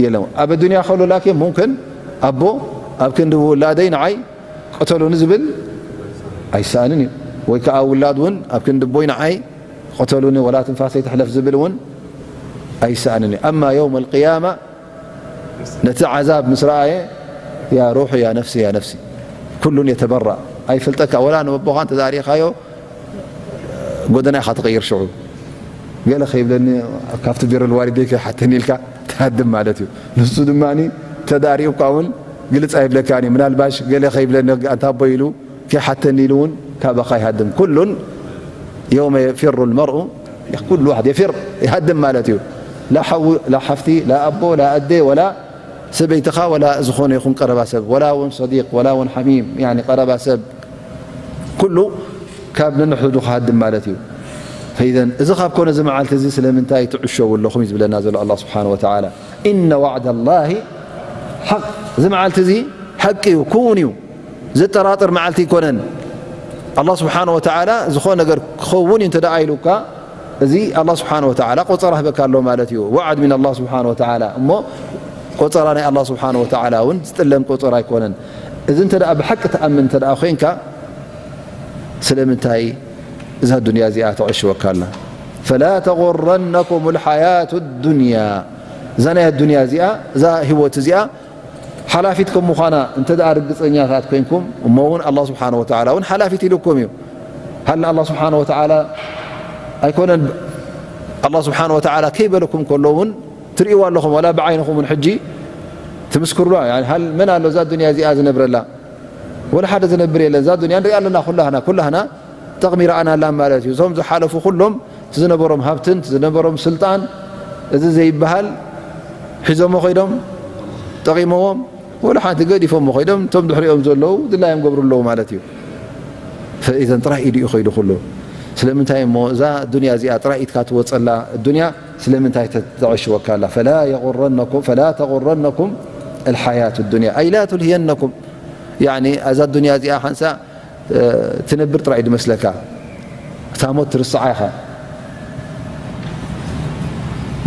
የለን። ኣብ ኣዱንያ ከሎ ላኪን ሙምክን ኣቦ ኣብ ክንዲ ውላደይ ንዓይ ቅተሉኒ ዝብል ኣይሰኣንን እዩ። ወይ ከዓ ውላድ እውን ኣብ ክንዲ ኣቦይ ንዓይ ቅተሉኒ ወላ ትንፋሰይ ትሕለፍ ዝብል እውን ኣይሰኣንን እዩ። ኣማ የውም ኣልቅያማ ነቲ ዓዛብ ምስ ረኣየ ያ ሩሑ ያ ነፍሲ ያ ነፍሲ ኩሉን የተበራእ ኣይፈልጠካ ወላ ንኣቦኻ እንተዛሪኻዮ ጎደና ኢኻ ትቕይር። ሽዑ ገለ ከይብለኒ ካብቲ ቢሮ ልዋሊደይ ከይሓተኒ ኢልካ ትሃድም ማለት እዩ። ንሱ ድማ ተዳሪኡካ እውን ግልጽ ኣይብለካን እዩ። ምናልባሽ ገለ ከይብለኒ ኣንታ ኣቦይ ኢሉ ከይሓተኒ ኢሉ እውን ካባኻ ይሃድም። ኩሉን የውመ የፊሩ ልመርኡ ኩሉ ዋሕድ የፊር ይሃድም ማለት እዩ። ላ ሓው ላ ሓፍቲ ላ ኣቦ ላ ኣደ ወላ ሰበይትኻ ወላ ዝኾነ ይኹን ቀረባ ሰብ ወላ እውን ሰዲቅ ወላ እውን ሓሚም ያኒ ቀረባ ሰብ ኩሉ ካብ ነንሕዱ ክሃድም ማለት እዩ። ፈኢዘን እዚ ካብ ኮነ እዚ መዓልቲ እዚ ስለምንታይ ትዕሸዉ ኣለኹም እዩ ዝብለና ዘሎ ኣላህ ስብሓነ ወተዓላ። ኢነ ዋዕደ ላሂ ሓቅ፣ እዚ መዓልቲ እዚ ሓቂ እዩ፣ ክውን እዩ፣ ዘጠራጥር መዓልቲ ኣይኮነን። ኣላህ ስብሓነ ወተዓላ ዝኾነ ነገር ክኸውን እዩ እንተ ደኣ ኢሉካ፣ እዚ ኣላህ ስብሓነ ወተዓላ ቆጸራ ህበካ ኣሎ ማለት እዩ። ዋዕድ ሚን ኣላህ ስብሓነ ወተዓላ። እሞ ቆጸራ ናይ ኣላህ ስብሓነ ወተዓላ እውን ዝጥለም ቆጸራ ኣይኮነን። እዚ እንተ ደኣ ብሓቂ ትኣምን እንተ ደኣ ኮይንካ፣ ስለምንታይ እዛ ዱንያ እዚኣ ተዕሽወካ ኣላ? ፈላ ተغረነኩም الحياة الدنيا። እዛ ናይ ኣዱንያ እዚኣ፣ እዛ ህይወት እዚኣ ሓላፊት ከም ምዃና እንተ ደኣ ርግጸኛታት ኮይንኩም፣ እሞ እውን ኣላህ ስብሓነ ወተዓላ እውን ሓላፊት ኢሉኩም እዩ። ሃል ኣላህ ስብሓነ ወተዓላ ኣይኮነን፣ ኣላህ ስብሓነ ወተዓላ ከይበለኩም ከሎ እውን ትርእይዋ ኣለኹም፣ ዋላ ብዓይንኹም እውን ሕጂ ትምስክሩላ። ያኒ ሃል መን ኣሎ እዛ ዱንያ እዚኣ ዝነብረላ? ወላ ሓደ ዝነብር የለን። እዛ ዱንያ ንሪኣ ኣለና ኩላህና፣ ኩላህና ጥቕሚ ረኣናላ ማለት እዩ። እዞም ዝሓለፉ ኩሎም እቲ ዝነበሮም ሃብትን እቲ ዝነበሮም ስልጣን እዚ ዘይበሃል ሒዞሞ ኸይዶም ጠቒሞዎም፣ ወላ ሓንቲ ገዲፎሞ ኸይዶም እቶም ድሕሪኦም ዘለዉ ድላዮም ገብሩ ኣለዉ ማለት እዩ። ፈኢዘን ጥራይ ኢዱ እዩ ኸይዱ ኩሉ። ስለምንታይ እሞ እዛ ዱንያ እዚኣ ጥራይ ኢድካ ትወጸላ ዱንያ ስለምንታይ ተ-፣ ተዕሽወካ ኣላ? ፈላ የغረነኩም፣ ፈላ ተغረነኩም الحياة الدنيا أي لا تلهينكم። ያኒ እዛ ዱንያ እዚኣ ሓንሳ ትነብር ጥራይ ድመስለካ። እታ ሞት ትርስዓ ኢኻ።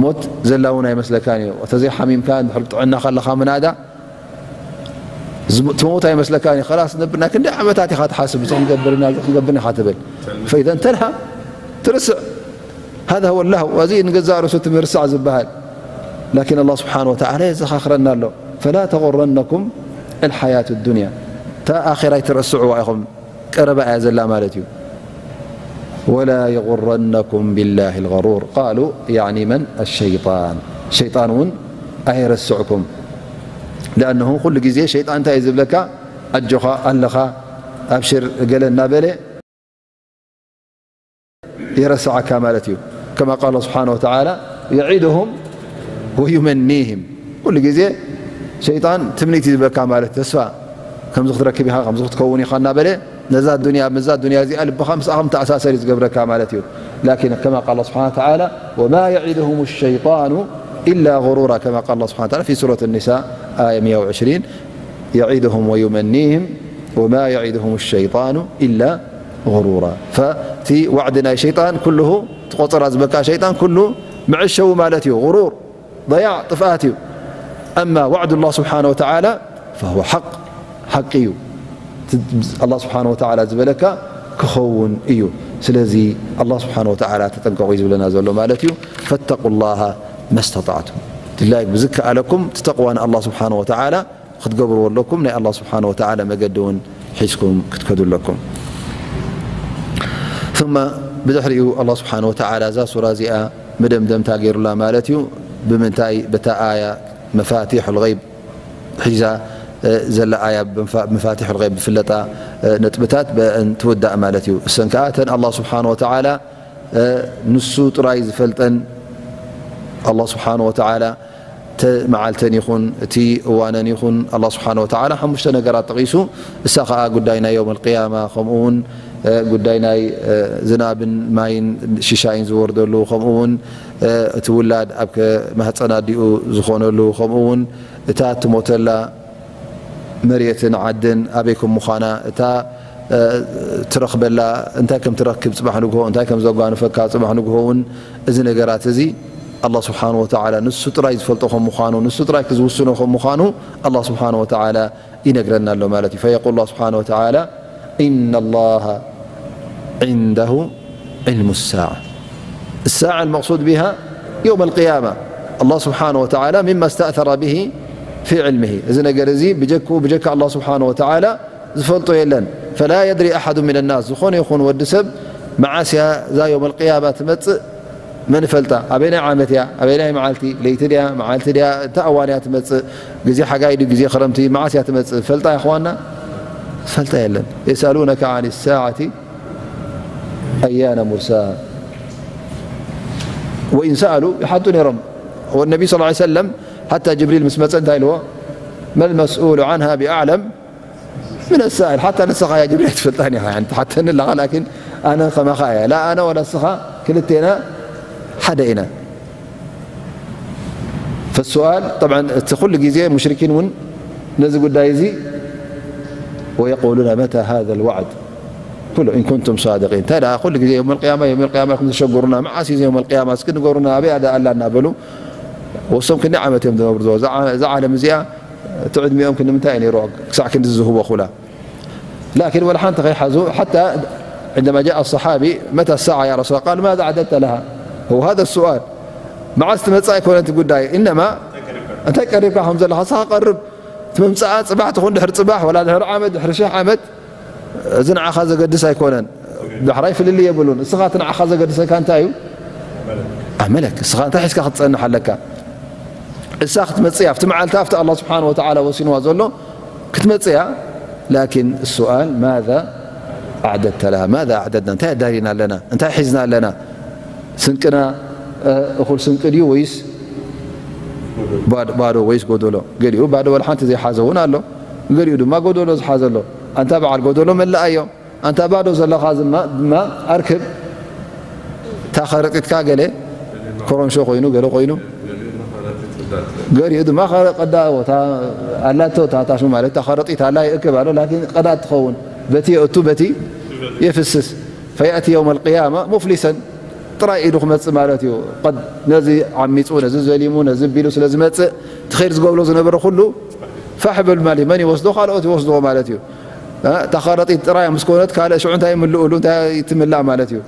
ሞት ዘላ እውን ኣይመስለካን እዩ። እንተዘይሓሚምካ፣ እንድሕር ብጥዕና ከለኻ ምናዳ፣ ዝም-፣ ትመውት ኣይመስለካን እዩ። ኸላስ ነብር ናይ ክንደይ ዓመታት ኢኻ ትሓስብ፣ እዚ ክንገብር ኢና፣ እዚ ክንገብር ኢና ኢኻ ትብል። ፈኢዘን ተልሃ ትርስዕ። هذا هو اللهو። እዚ ንገዛእ ርእሱ እቲ ምርሳዕ ዝበሃል። ላኪን ኣላህ ስብሓነ ወተዓላ የዘኻኽረና ኣሎ። ፈላ ተغረነኩም الحياة الدنيا። እታ ኣኼራ ኣይትረስዕዋ ኢኹም። ቀረባ እያ ዘላ ማለት እዩ። ولا يغرنكم بالله الغرور. قالوا يعني من؟ الشيطان። ሸይጣን እውን ኣየረስዕኩም። لأنه ኩሉ ግዜ ሸይጣን እንታይ እዩ ዝብለካ? ኣጆኻ ኣለኻ፣ ኣብሽር፣ ገለ እናበለ የረስዓካ ማለት እዩ። كما قال سبحانه وتعالى يعدهم ويمنيهم። ኩሉ ግዜ ሸይጣን ትምኒት እዩ ዝህበካ ማለት ተስፋ ከምዚ ክትረክብ ኢኻ፣ ከምዚ ክትከውን ኢኻ እናበለ ነዛ ዱንያ፣ ምስዛ ዱንያ እዚኣ ልብኻ ምስኣ ከም ተኣሳሰር እዩ ዝገብረካ ማለት እዩ። لكن كما قال سبحانه وتعالى وما يعدهم الشيطان إلا غرورا كما قال الله سبحانه وتعالى في سورة النساء آية مية وعشرين يعدهم ويمنيهم وما يعدهم الشيطان إلا غرورا። ፈቲ ዋዕዲ ናይ ሸይጣን ኩሉ፣ እቲ ቆጸራ ዝበካ ሸይጣን ኩሉ መዐሸዊ ማለት እዩ። غرور ضياع ጥፍኣት እዩ። أما وعد الله سبحانه وتعالى فهو حق ሓቂ እዩ። እቲ ኣላህ ስብሓነ ወተዓላ ዝበለካ ክኸውን እዩ። ስለዚ ኣላህ ስብሓነ ወተዓላ ተጠንቀቑ እዩ ዝብለና ዘሎ ማለት እዩ። فاتقوا الله ما استطعتم። ድላይ ብዝከኣለኩም እቲ ተቕዋ ንኣላህ ስብሓነ ወተዓላ ክትገብርዎ ኣለኩም። ናይ ኣላህ ስብሓነ ወተዓላ መገዲ እውን ሒዝኩም ክትከዱ ኣለኩም። ثم ብድሕሪኡ ኣላህ ስብሓነ ወተዓላ እዛ ሱራ እዚኣ መደምደምታ ገይሩላ ማለት እዩ። ብምንታይ? በታ ኣያ መፋቲሑል ገይብ ሒዛ ዘላ ኣያ፣ መፋቲሑል ገይብ ዝፍለጣ ነጥብታት ብአን ትውዳእ ማለት እዩ። እሰን ከኣ እተን ኣላህ ስብሓነ ወተዓላ ንሱ ጥራይ ዝፈልጠን፣ ኣላህ ስብሓነ ወተዓላ እቲ መዓልተን ይኹን እቲ እዋነን ይኹን ኣላህ ስብሓነ ወተዓላ ሓሙሽተ ነገራት ጠቒሱ። እሳ ከኣ ጉዳይ ናይ የውመል ቅያማ፣ ከምኡ እውን ጉዳይ ናይ ዝናብን ማይን ሽሻይን ዝወርደሉ፣ ከምኡ እውን እቲ ውላድ ኣብ ማህፀን ኣዲኡ ዝኾነሉ፣ ከምኡ እውን እታ ትሞተላ መሬትን ዓድን ኣበይ ከም ምዃና፣ እታ ትረኽበላ፣ እንታይ ከም ትረክብ ጽባሕ ንግሆ፣ እንታይ ከም ዘጓንፈካ ጽባሕ ንግሆ እውን፣ እዚ ነገራት እዚ ኣላህ ስብሓነ ወተዓላ ንሱ ጥራይ ዝፈልጦ ከም ምዃኑ፣ ንሱ ጥራይ ክዝውስኖ ከም ምዃኑ ኣላህ ስብሓነ ወተዓላ ይነግረና ኣሎ ማለት እዩ። فيقول الله سبحانه وتعالى: إن الله عنده علم الساعة. الساعة المقصود بها يوم القيامة. الله سبحانه وتعالى مما استأثر به في علمه. እዚ ነገር እዚ ብጀክኡ፣ ብጀካ ኣላህ ስብሓነ ወተዓላ ዝፈልጦ የለን። فلا يدري أحد من الناس، ዝኾነ ይኹን ወዲ ሰብ መዓስ እያ እዛ የውመል ቅያማ ትመጽእ መን ይፈልጣ? ኣበየናይ ዓመት እያ? ኣበየናይ መዓልቲ? ለይቲ ድያ? መዓልቲ ድያ? እንታይ እዋን እያ ትመጽእ? ግዜ ሓጋይ ድዩ? ግዜ ክረምቲ? መዓስ እያ ትመጽእ? ፈልጣ እያ፣ እኽዋና? ፈልጣ የለን። يسألونك عن الساعة أيان مرساها. وإن سألوا، ይሓቱ ነይሮም። والنبي صلى الله عليه وسلم حتى جبريل ምስ መጸ እንታይ ኢልዎ? ما المسؤول عنها بأعلم من السائل. ሓታ ንስኻ እያ ጅብሪል ትፈልጣን ኢኻ፣ ያኒ ትሓተኒ ኣለኻ፣ ላኪን ኣነ ከማኻ እያ። ላ ኣነ ወላ ንስኻ ክልቴና ሓደ ኢና። فالسؤال طبعا እቲ ኩሉ ግዜ ሙሽሪኪን እውን ነዚ ጉዳይ እዚ ويقولون متى هذا الوعد كله إن كنتم صادقين። እንታይ ደኣ ኩሉ ግዜ የውመል ቅያማ፣ የውመል ቅያማ ኢኹም ዘሸግሩና፣ መዓስ እዩ የውመል ቅያማ እስኪ ንገሩና፣ ኣበይ ደኣ ኣላ እናበሉ ወሶም ክንደይ ዓመት እዮም ዝነብሩ? እዛ ዓ-፣ እዛ ዓለም እዚኣ እቲ ዕድሚኦም ክንዲ ምንታይ እዩ ነይሩ? ክሳዕ ክንዲ ዝህቦ ኩላ። ላኪን ወላ ሓንቲ ከይሓዙ፣ ሓታ عندما جاء الصحابي: متى الساعة يا رسول الله؟ قال: ماذا أعددت لها؟ هو هذا السؤال. መዓስ ትመጽእ ኣይኮነን እቲ ጉዳይ። ኢነማ እንታይ ቀሪብካ ከም ዘለኻ፣ ንስኻ ቀርብ። እቲ ምምጽኣ ጽባሕ ትኹን ድሕሪ ጽባሕ፣ ወላ ድሕሪ ዓመት፣ ድሕሪ ሽሕ ዓመት፣ እዚ ንዓኻ ዘገድስ ኣይኮነን። ዳሕራይ ፍልልይ የብሉን። እስኻ እቲ ንዓኻ ዘገድሰካ እንታይ እዩ? ኣመለክ። እስኻ እንታይ ሒዝካ ክትጸንሕ ኣለካ? እሳ ክትመጽእ እያ፣ ኣብቲ መዓልቲ፣ ኣብቲ ኣላህ ስብሓነ ወተዓላ ወሲንዋ ዘሎ ክትመጽእ እያ። ላኪን السؤال ماذا أعددت لها؟ ماذا أعددنا؟ እንታይ ኣዳሊና ኣለና? እንታይ ሒዝና ኣለና? ስንቅና፣ እ፣ እኹል ስንቂ ድዩ ወይስ ባዶ፣ ባዶ ወይስ ጎደሎ? ገሊኡ ባዶ ወላ ሓንቲ ዘይሓዘ እውን ኣሎ። ገሊኡ ድማ ጎደሎ ዝሓዘ ኣሎ። ኣንታ በዓል ጎደሎ መለኣዮ። ኣንታ ባዶ ዘለኻ ድማ፣ ድማ ኣርክብ። እታ ከረጢትካ ገለ ኮረንሾ ኮይኑ፣ ገለ ኮይኑ፣ ገሊኡ ድማ ከረ-፣ ቀዳ-፣ እታ ኣላቶ፣ እታ ታሽሙ ማለት እታ ከረጢት ኣላ ይእክብ ኣሎ፣ ላኪን ቀዳ ትኸውን። በቲ የእቱ፣ በቲ የፍስስ። فيأتي يوم القيامة مفلسا، ጥራይ ኢዱ ክመጽእ ማለት እዩ። ቀድ ነዚ ዓሚጹ፣ ነዚ ዘሊሙ፣ ነዚ ቢሉ ስለ ዝመጽእ፣ እቲ ኸይር ዝገብሮ ዝነበረ ኩሉ ፋሕ በል ማለት እዩ። መን ይወስዶ? ካልኦት ይወስድዎ ማለት እዩ። እ፣ እታ ከረጢት ጥራይ ምስ ኮነት፣ ካልእ ሽዑ እንታይ ይምልኡሉ? እንታይ ትምላእ ማለት እዩ?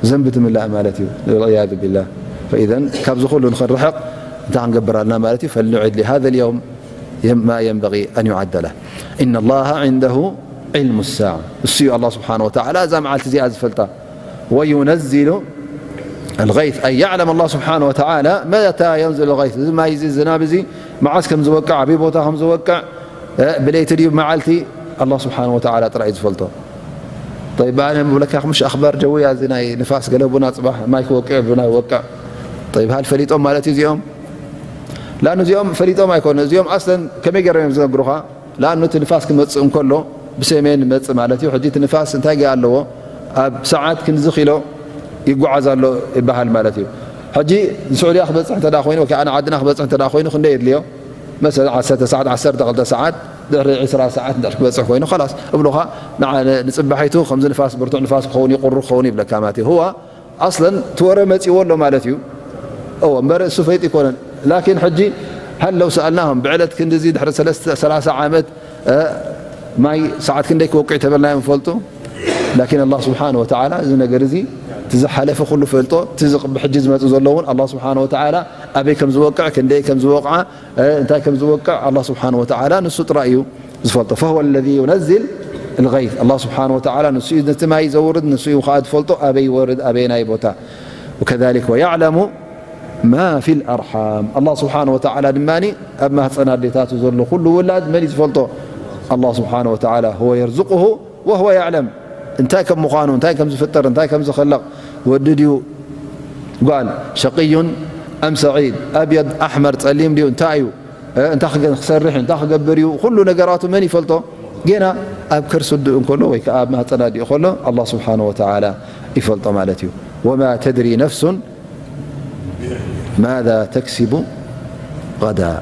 ዘንቢ ትምላእ ማለት እዩ። والعياذ بالله. فإذا ካብዚ ኩሉ ንኽንርሕቕ እንታይ ክንገብር ኣለና ማለት እዩ? فلنعد لهذا اليوم ما ينبغي أن يعد له. إن الله عنده علم الساعة. እሱ እዩ ኣላህ ስብሓነ ወተዓላ እዛ መዓልቲ እዚኣ ዝፈልጣ። وينزل الغيث، أي يعلم الله سبحانه وتعالى متى ينزل الغيث። እዚ ማይ እዚ፣ ዝናብ እዚ መዓስ ከም ዝወቅዕ፣ ኣበይ ቦታ ከም ዝወቅዕ፣ እ፣ ብለይቲ ድዩ ብመዓልቲ፣ ኣላህ ስብሓነ ወተዓላ ጥራይ እዩ ዝፈልጦ። ጠይብ፣ ኣነ ምብለካ፣ ምሽ ኣኽባር ጀውያ፣ እዚ ናይ ንፋስ ገለ ቡና ጽባሕ ማይ ክወቅዕ፣ ቡና ይወቅዕ። ጠይብ፣ ሃል ፈሊጦም ማለት እዩ እዚኦም? ላኑ እዚኦም ፈሊጦም ኣይኮኑ። እዚኦም ኣስለን ከመይ ገይሮም እዮም ዝነግሩኻ? ላኑ እቲ ንፋስ ክመጽእ እንከሎ ብሰሜን ይመጽእ ማለት እዩ። ሕጂ እቲ ንፋስ እንታይ ገ ኣለዎ? ኣብ ሰዓት ክንዚ ኪሎ ይጓዓዝ ኣሎ ይበሃል ማለት እዩ። ሕጂ ንስዑድያ ክበጽሕ እንተ ደኣ ኮይኑ፣ ወይ ከኣ ንዓድና ክበጽሕ እንተ ደኣ ኮይኑ፣ ክንደይ የድልዮ? መሰለን ዓሰርተ ሰዓት፣ ዓሰርተ ክልተ ሰዓት፣ ድሕሪ ዕስራ ሰዓት እንድሕር ክበጽሕ ኮይኑ፣ ኸላስ እብሉኻ፣ ንዓ-፣ ንጽባሒቱ ከምዚ ንፋስ፣ ብርቱዕ ንፋስ ክኸውን እዩ፣ ቁሩብ ክኸውን ይብለካ ማለት እዩ። ህዋ ኣስለን እቲ ወረ መጺዎ ኣሎ ማለት እዩ። እወ፣ እምበር እሱ ፈይጥ ይኮነን። ላኪን ሕጂ ሀለው ሰኣልናሁም፣ ብዕለት ክንድዚ ድሕሪ ሰለስተ፣ ሰላሳ ዓመት፣ እ፣ ማይ ሰዓት ክንደይ ክወቅዕ ተበልናዮም ይፈልጡ? ላኪን ኣላህ ስብሓነ ወተዓላ እዚ ነገር እዚ እቲ ዝሓለፈ ኩሉ ፈልጦ፣ እቲ ዝቕብ-፣ ሕጂ ዝመጽእ ዘሎ እውን ኣላህ ስብሓነ ወተዓላ ኣበይ ከም ዝወቅዕ፣ ክንደይ ከም ዝወቕዓ፣ እ፣ እንታይ ከም ዝወቅዕ ኣላህ ስብሓነ ወተዓላ ንሱ ጥራይ እዩ ዝፈልጦ። فهو الذي ينزل الغيث. ኣላህ ስብሓነ ወተዓላ ንሱ እዩ ነቲ ማይ ዘውርድ፣ ንሱ እዩ ከዓ ዝፈልጦ ኣበይ ይወርድ፣ ኣበየናይ ቦታ። وكذلك ويعلم ما في الأرحام. ኣላህ ስብሓነ ወተዓላ ድማ ኣብ ማህፀን ኣዴታቱ ዘሎ ኩሉ ውላድ መን እዩ ዝፈልጦ? ኣላህ ስብሓነ ወተዓላ። هو يرزقه وهو يعلم. እንታይ ከም ምዃኑ፣ እንታይ ከም ዝፍጠር፣ እንታይ ከም ዝኸለቕ፣ ወዲ ድዩ ጓል፣ ሸቅዩን ኣም ሰዒድ፣ ኣብየድ ኣሕመር ጸሊም ድዩ፣ እንታይ እዩ፣ እ፣ እንታይ ክገ-፣ ክሰርሕ፣ እንታይ ክገብር እዩ፣ ኩሉ ነገራቱ መን ይፈልጦ? ጌና ኣብ ከርሲ ኣዲኡ እንከሎ ወይ ከኣ ኣብ ማህጸን ኣዲኡ ከሎ ኣላህ ስብሓነ ወተዓላ ይፈልጦ ማለት እዩ። وما تدري نفس ماذا تكسب غدا.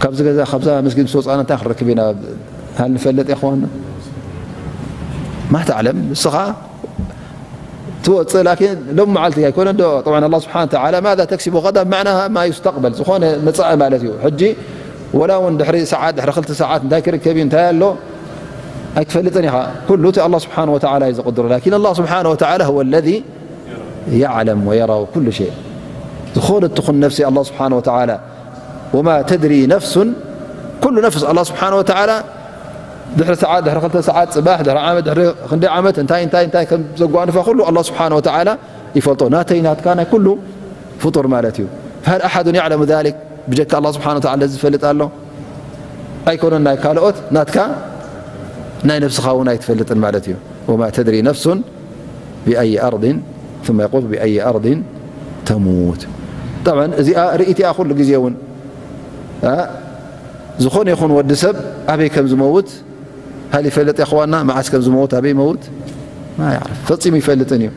ካብዚ ገዛ፣ ካብዛ መስጊድ ምስ ወጻእና እንታይ ክንረክብ ኢና? ሃል ንፈልጥ የኾን? ما تعلم. ንስኻ ትወጽእ፣ ላኪን ሎም መዓልቲ ኣይኮነን ዶ? طبعا الله سبحانه وتعالى ماذا تكسب غدا معناها ما يستقبل، ዝኾነ መጻኢ ማለት እዩ። ሕጂ ወላ እውን ድሕሪ ሰዓት፣ ድሕሪ ክልተ ሰዓት እንታይ ክርከብ እዩ፣ እንታይ ኣሎ ኣይትፈልጥን ኢኻ። ኩሉ እቲ ኣላህ ስብሓነ ወተዓላ እዩ ዝቕድሮ። ላኪን ኣላህ ስብሓነ ወተዓላ هو الذي يعلم ويرى كل شيء። ዝኾነት ትኹን ነፍሲ ኣላህ ስብሓነ ወተዓላ وما تدري نفس، ኩሉ ነፍስ ኣላህ ስብሓነ ወተዓላ ድሕሪ ሰዓት፣ ድሕሪ ክልተ ሰዓት፣ ጽባሕ፣ ድሕሪ ዓመት፣ ድሕሪ ክንደይ ዓመት እንታይ፣ እንታይ፣ እንታይ ከም ዘጓንፋ ኩሉ ኣላህ ስብሓነ ወተዓላ ይፈልጦ። ናተይ ናትካ ናይ ኩሉ ፍጡር ማለት እዩ። فهل أحد يعلم ذلك؟ ብጀካ ኣላህ ስብሓነ ወተዓላ ዝፈልጥ ኣሎ? ኣይኮነን ናይ ካልኦት፣ ናትካ ናይ ነብስኻ እውን ኣይትፈልጥን ማለት እዩ። وما تدري نفس بأي أرض، ثم يقول بأي أرض تموت. طبعا እዚኣ ርእይቲ እያ ኩሉ ግዜ እውን። እ፣ ዝኾነ ይኹን ወዲ ሰብ ኣበይ ከም ዝመውት ሃል ይፈልጥ የኽዋና? መዓስ ከም ዝመውት፣ ኣበይ መውት? ما يعرف። ፈጺሙ ይፈልጥን እዩ።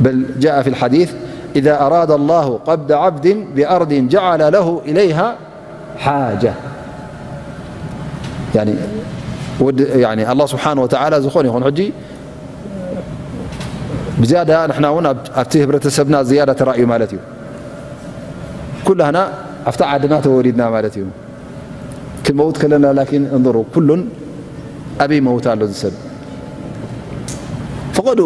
بل جاء في الحديث: إذا أراد الله قبض عبد بأرض جعل له إليها ሓጃ። ያኒ ወዲ፣ ያኒ ኣላህ ስብሓነ ወተዓላ ዝኾነ ይኹን ሕጂ ብዝያዳ ንሕና እውን ኣብ-፣ ኣብቲ ህብረተሰብና ዝያዳ ተራእዩ ማለት እዩ። ኩላህና ኣብታ ዓድና ተወሊድና ማለት እዩ። ክንመውት ከለና ላኪን እንظروا ኩሉን ኣበይ መውት ኣሎ እዚ ሰብ። ፈቐዱ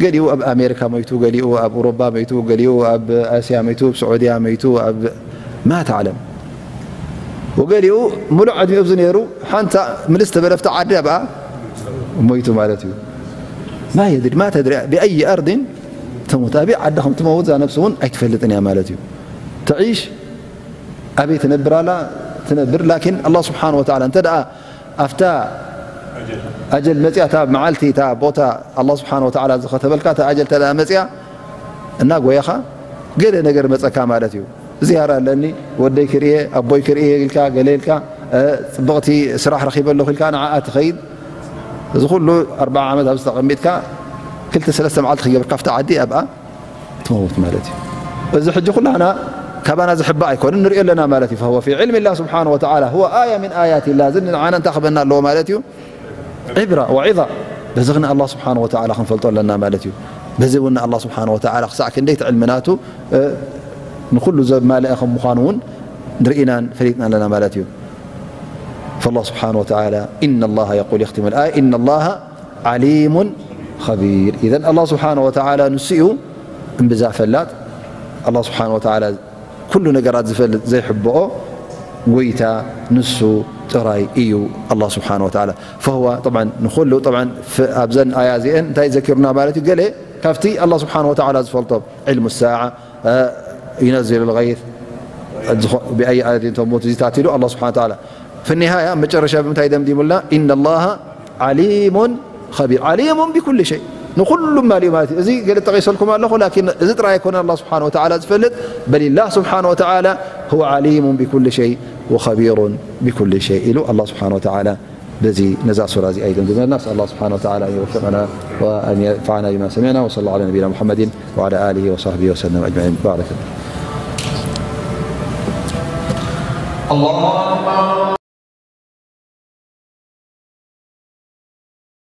ገሊኡ ኣብ ኣሜሪካ መይቱ፣ ገሊኡ ኣብ ኣውሮፓ መይቱ፣ ገሊኡ ኣብ ኣስያ መይቱ፣ ኣብ ስዑድያ መይቱ፣ ኣብ ما تعلم። ወገሊኡ ሙሉእ ዕድሚኡ ኣብዚ ነይሩ ሓንታ ምልስ ተበለ ኣብቲ ዓዲ ኣብኣ ሞይቱ ማለት እዩ። ما يدري، ما تدري بأي أرض تموت። ኣበይ ዓዲ ከም ትመውት እዛ ነብሲ እውን ኣይትፈልጥን እያ ማለት እዩ። تعيش ኣበይ ትነብር ኣላ ትነብር። ላኪን ኣላህ ስብሓነ ወተዓላ እንተ ደኣ ኣብታ ኣጀል መጽያ፣ እታ መዓልቲ፣ እታ ቦታ ኣላህ ስብሓነ ወተዓላ ዝኸተበልካ እታ ኣጀል እንተ ደኣ መጽያ፣ እናጎየኻ ገለ ነገር መጸካ ማለት እዩ። ዝያራ ኣለኒ፣ ወደይ ክርእየ፣ ኣቦይ ክርእየ ኢልካ፣ ገለ ኢልካ፣ እ፣ ጽብቕቲ ስራሕ ረኺበ ኣለኹ ኢልካ ንዓኣ ትኸይድ። እዚ ኩሉ ኣርብዓ ዓመት ኣብዚ ተቐሚጥካ፣ ክልተ ሰለስተ መዓልቲ ክገብርካ ኣብታ ዓዲ ኣብኣ ትመውት ማለት እዩ። እዚ ሕጂ ኩላህና ካባና ዝሕባእ ኣይኮነን፣ ንሪኦ ኣለና ማለት እዩ። فهو في علم الله سبحانه وتعالى، هو آية من آيات الله። እዚ ንዓና እንታይ ክበና ኣለዎ ማለት እዩ? عبرة وعظة። በዚ ግን ኣላህ ስብሓነ ወተዓላ ክንፈልጦ ኣለና ማለት እዩ። በዚ እውን ኣላህ ስብሓነ ወተዓላ ክሳዕ ክንደይ እቲ ዕልሚ ናቱ፣ እ፣ ንኩሉ ዘማልአ ከም ምዃኑ እውን ንርኢናን ፈሊጥና ኣለና ማለት እዩ። فالله سبحانه وتعالى، إن الله يقول، يختم الآية، إن الله عليم خبير. إذن ኣላህ ስብሓነ ወተዓላ ንሱ እዩ እምብዛ ፈላጥ። ኣላህ ስብሓነ ወተዓላ ኩሉ ነገራት ዝፈልጥ ዘይሕብኦ ጎይታ ንሱ ጥራይ እዩ ኣላህ ስብሓነ ወተዓላ። فهو طبعا ንኹሉ طبعا ፍ-፣ ኣብዘን ኣያ እዚአን እንታይ ዘኪሩና ማለት እዩ? ገለ ካብቲ ኣላህ ስብሓነ ወተዓላ ዝፈልጦ علم الساعة، እ፣ ينزل الغيث፣ ዝኾ-፣ بأي أرض تموت እዚታት ኢሉ ኣላህ ስብሓነ ወተዓላ። في النهاية መጨረሻ ብምንታይ ደምዲሙልና? إن الله عليم خبير، عليم بكل شيء። ንኹሉ ማልኡ ማለት እዩ። እዚ ገለ ጠቒሰልኩም ኣለኹ፣ ላኪን እዚ ጥራይ ኣይኮነን ኣላህ ስብሓነ ወተዓላ ዝፈልጥ። بل الله سبحانه وتعالى هو عليم بكل شيء وخبير بكل شيء ኢሉ ኣላህ ስብሓነ ወተዓላ በዚ ነዛ ሱራ እዚኣ ይደምድመልና። نسأل الله سبحانه وتعالى أن يوفقنا وأن ينفعنا بما سمعنا. وصلى الله على نبينا محمد وعلى آله وصحبه وسلم أجمعين. بارك الله. الله أكبر.